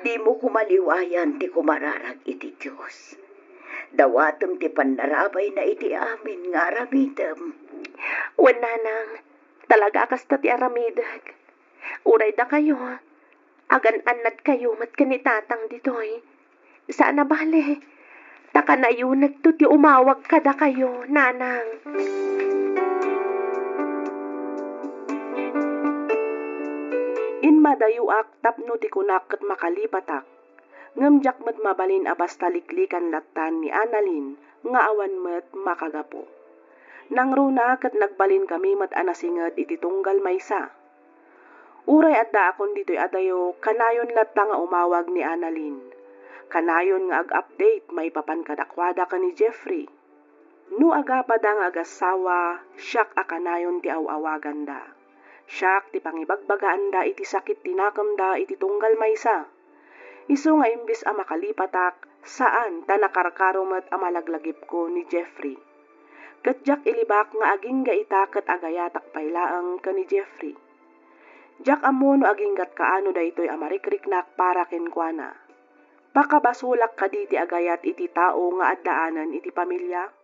dimo koma liwayan ti kumararag iti Dios. Dawatem ti pannarabayna iti amin nga aramidem. Wen, nanang, talaga a kasta ti aramidek. Uray dakayo, agan-annadkayo met ken ni tatang ditoy. Saan a bale, ta kanayonekto ti umawag kadakayo, nanang. Inmadayuak tapno ti kunak ket makalipatak, ngem diak met mabalin a basta liklikan lattan ni Annalyn nga awan met makagapu. Nangruna ket nagbalinkami met a nasinged iti tunggal maysa. Uray addaakon ditoy adayo, kanayon latta nga umawag ni Annalyn. Kanayon nga ag-update maipapan kadakuada ken ni Jeffrey. No agapada nga agassawa, siak a kanayon ti aw-awaganda. Siak ti pangibagbagaanda iti sakit ti nakemda iti tunggal maysa. Isu nga imbes a makalipatak, saan ta nakarkaro met a malaglagipko ni Jeffrey. Ket diak ilibak nga agingga ita ket agayatak pay laeng ken ni Jeffrey. Diak ammo no aginggat kaano daytoy a marikriknak para kenkuana. Pakabasolak kadi ti agayat iti tao nga addaanen iti pamiliak?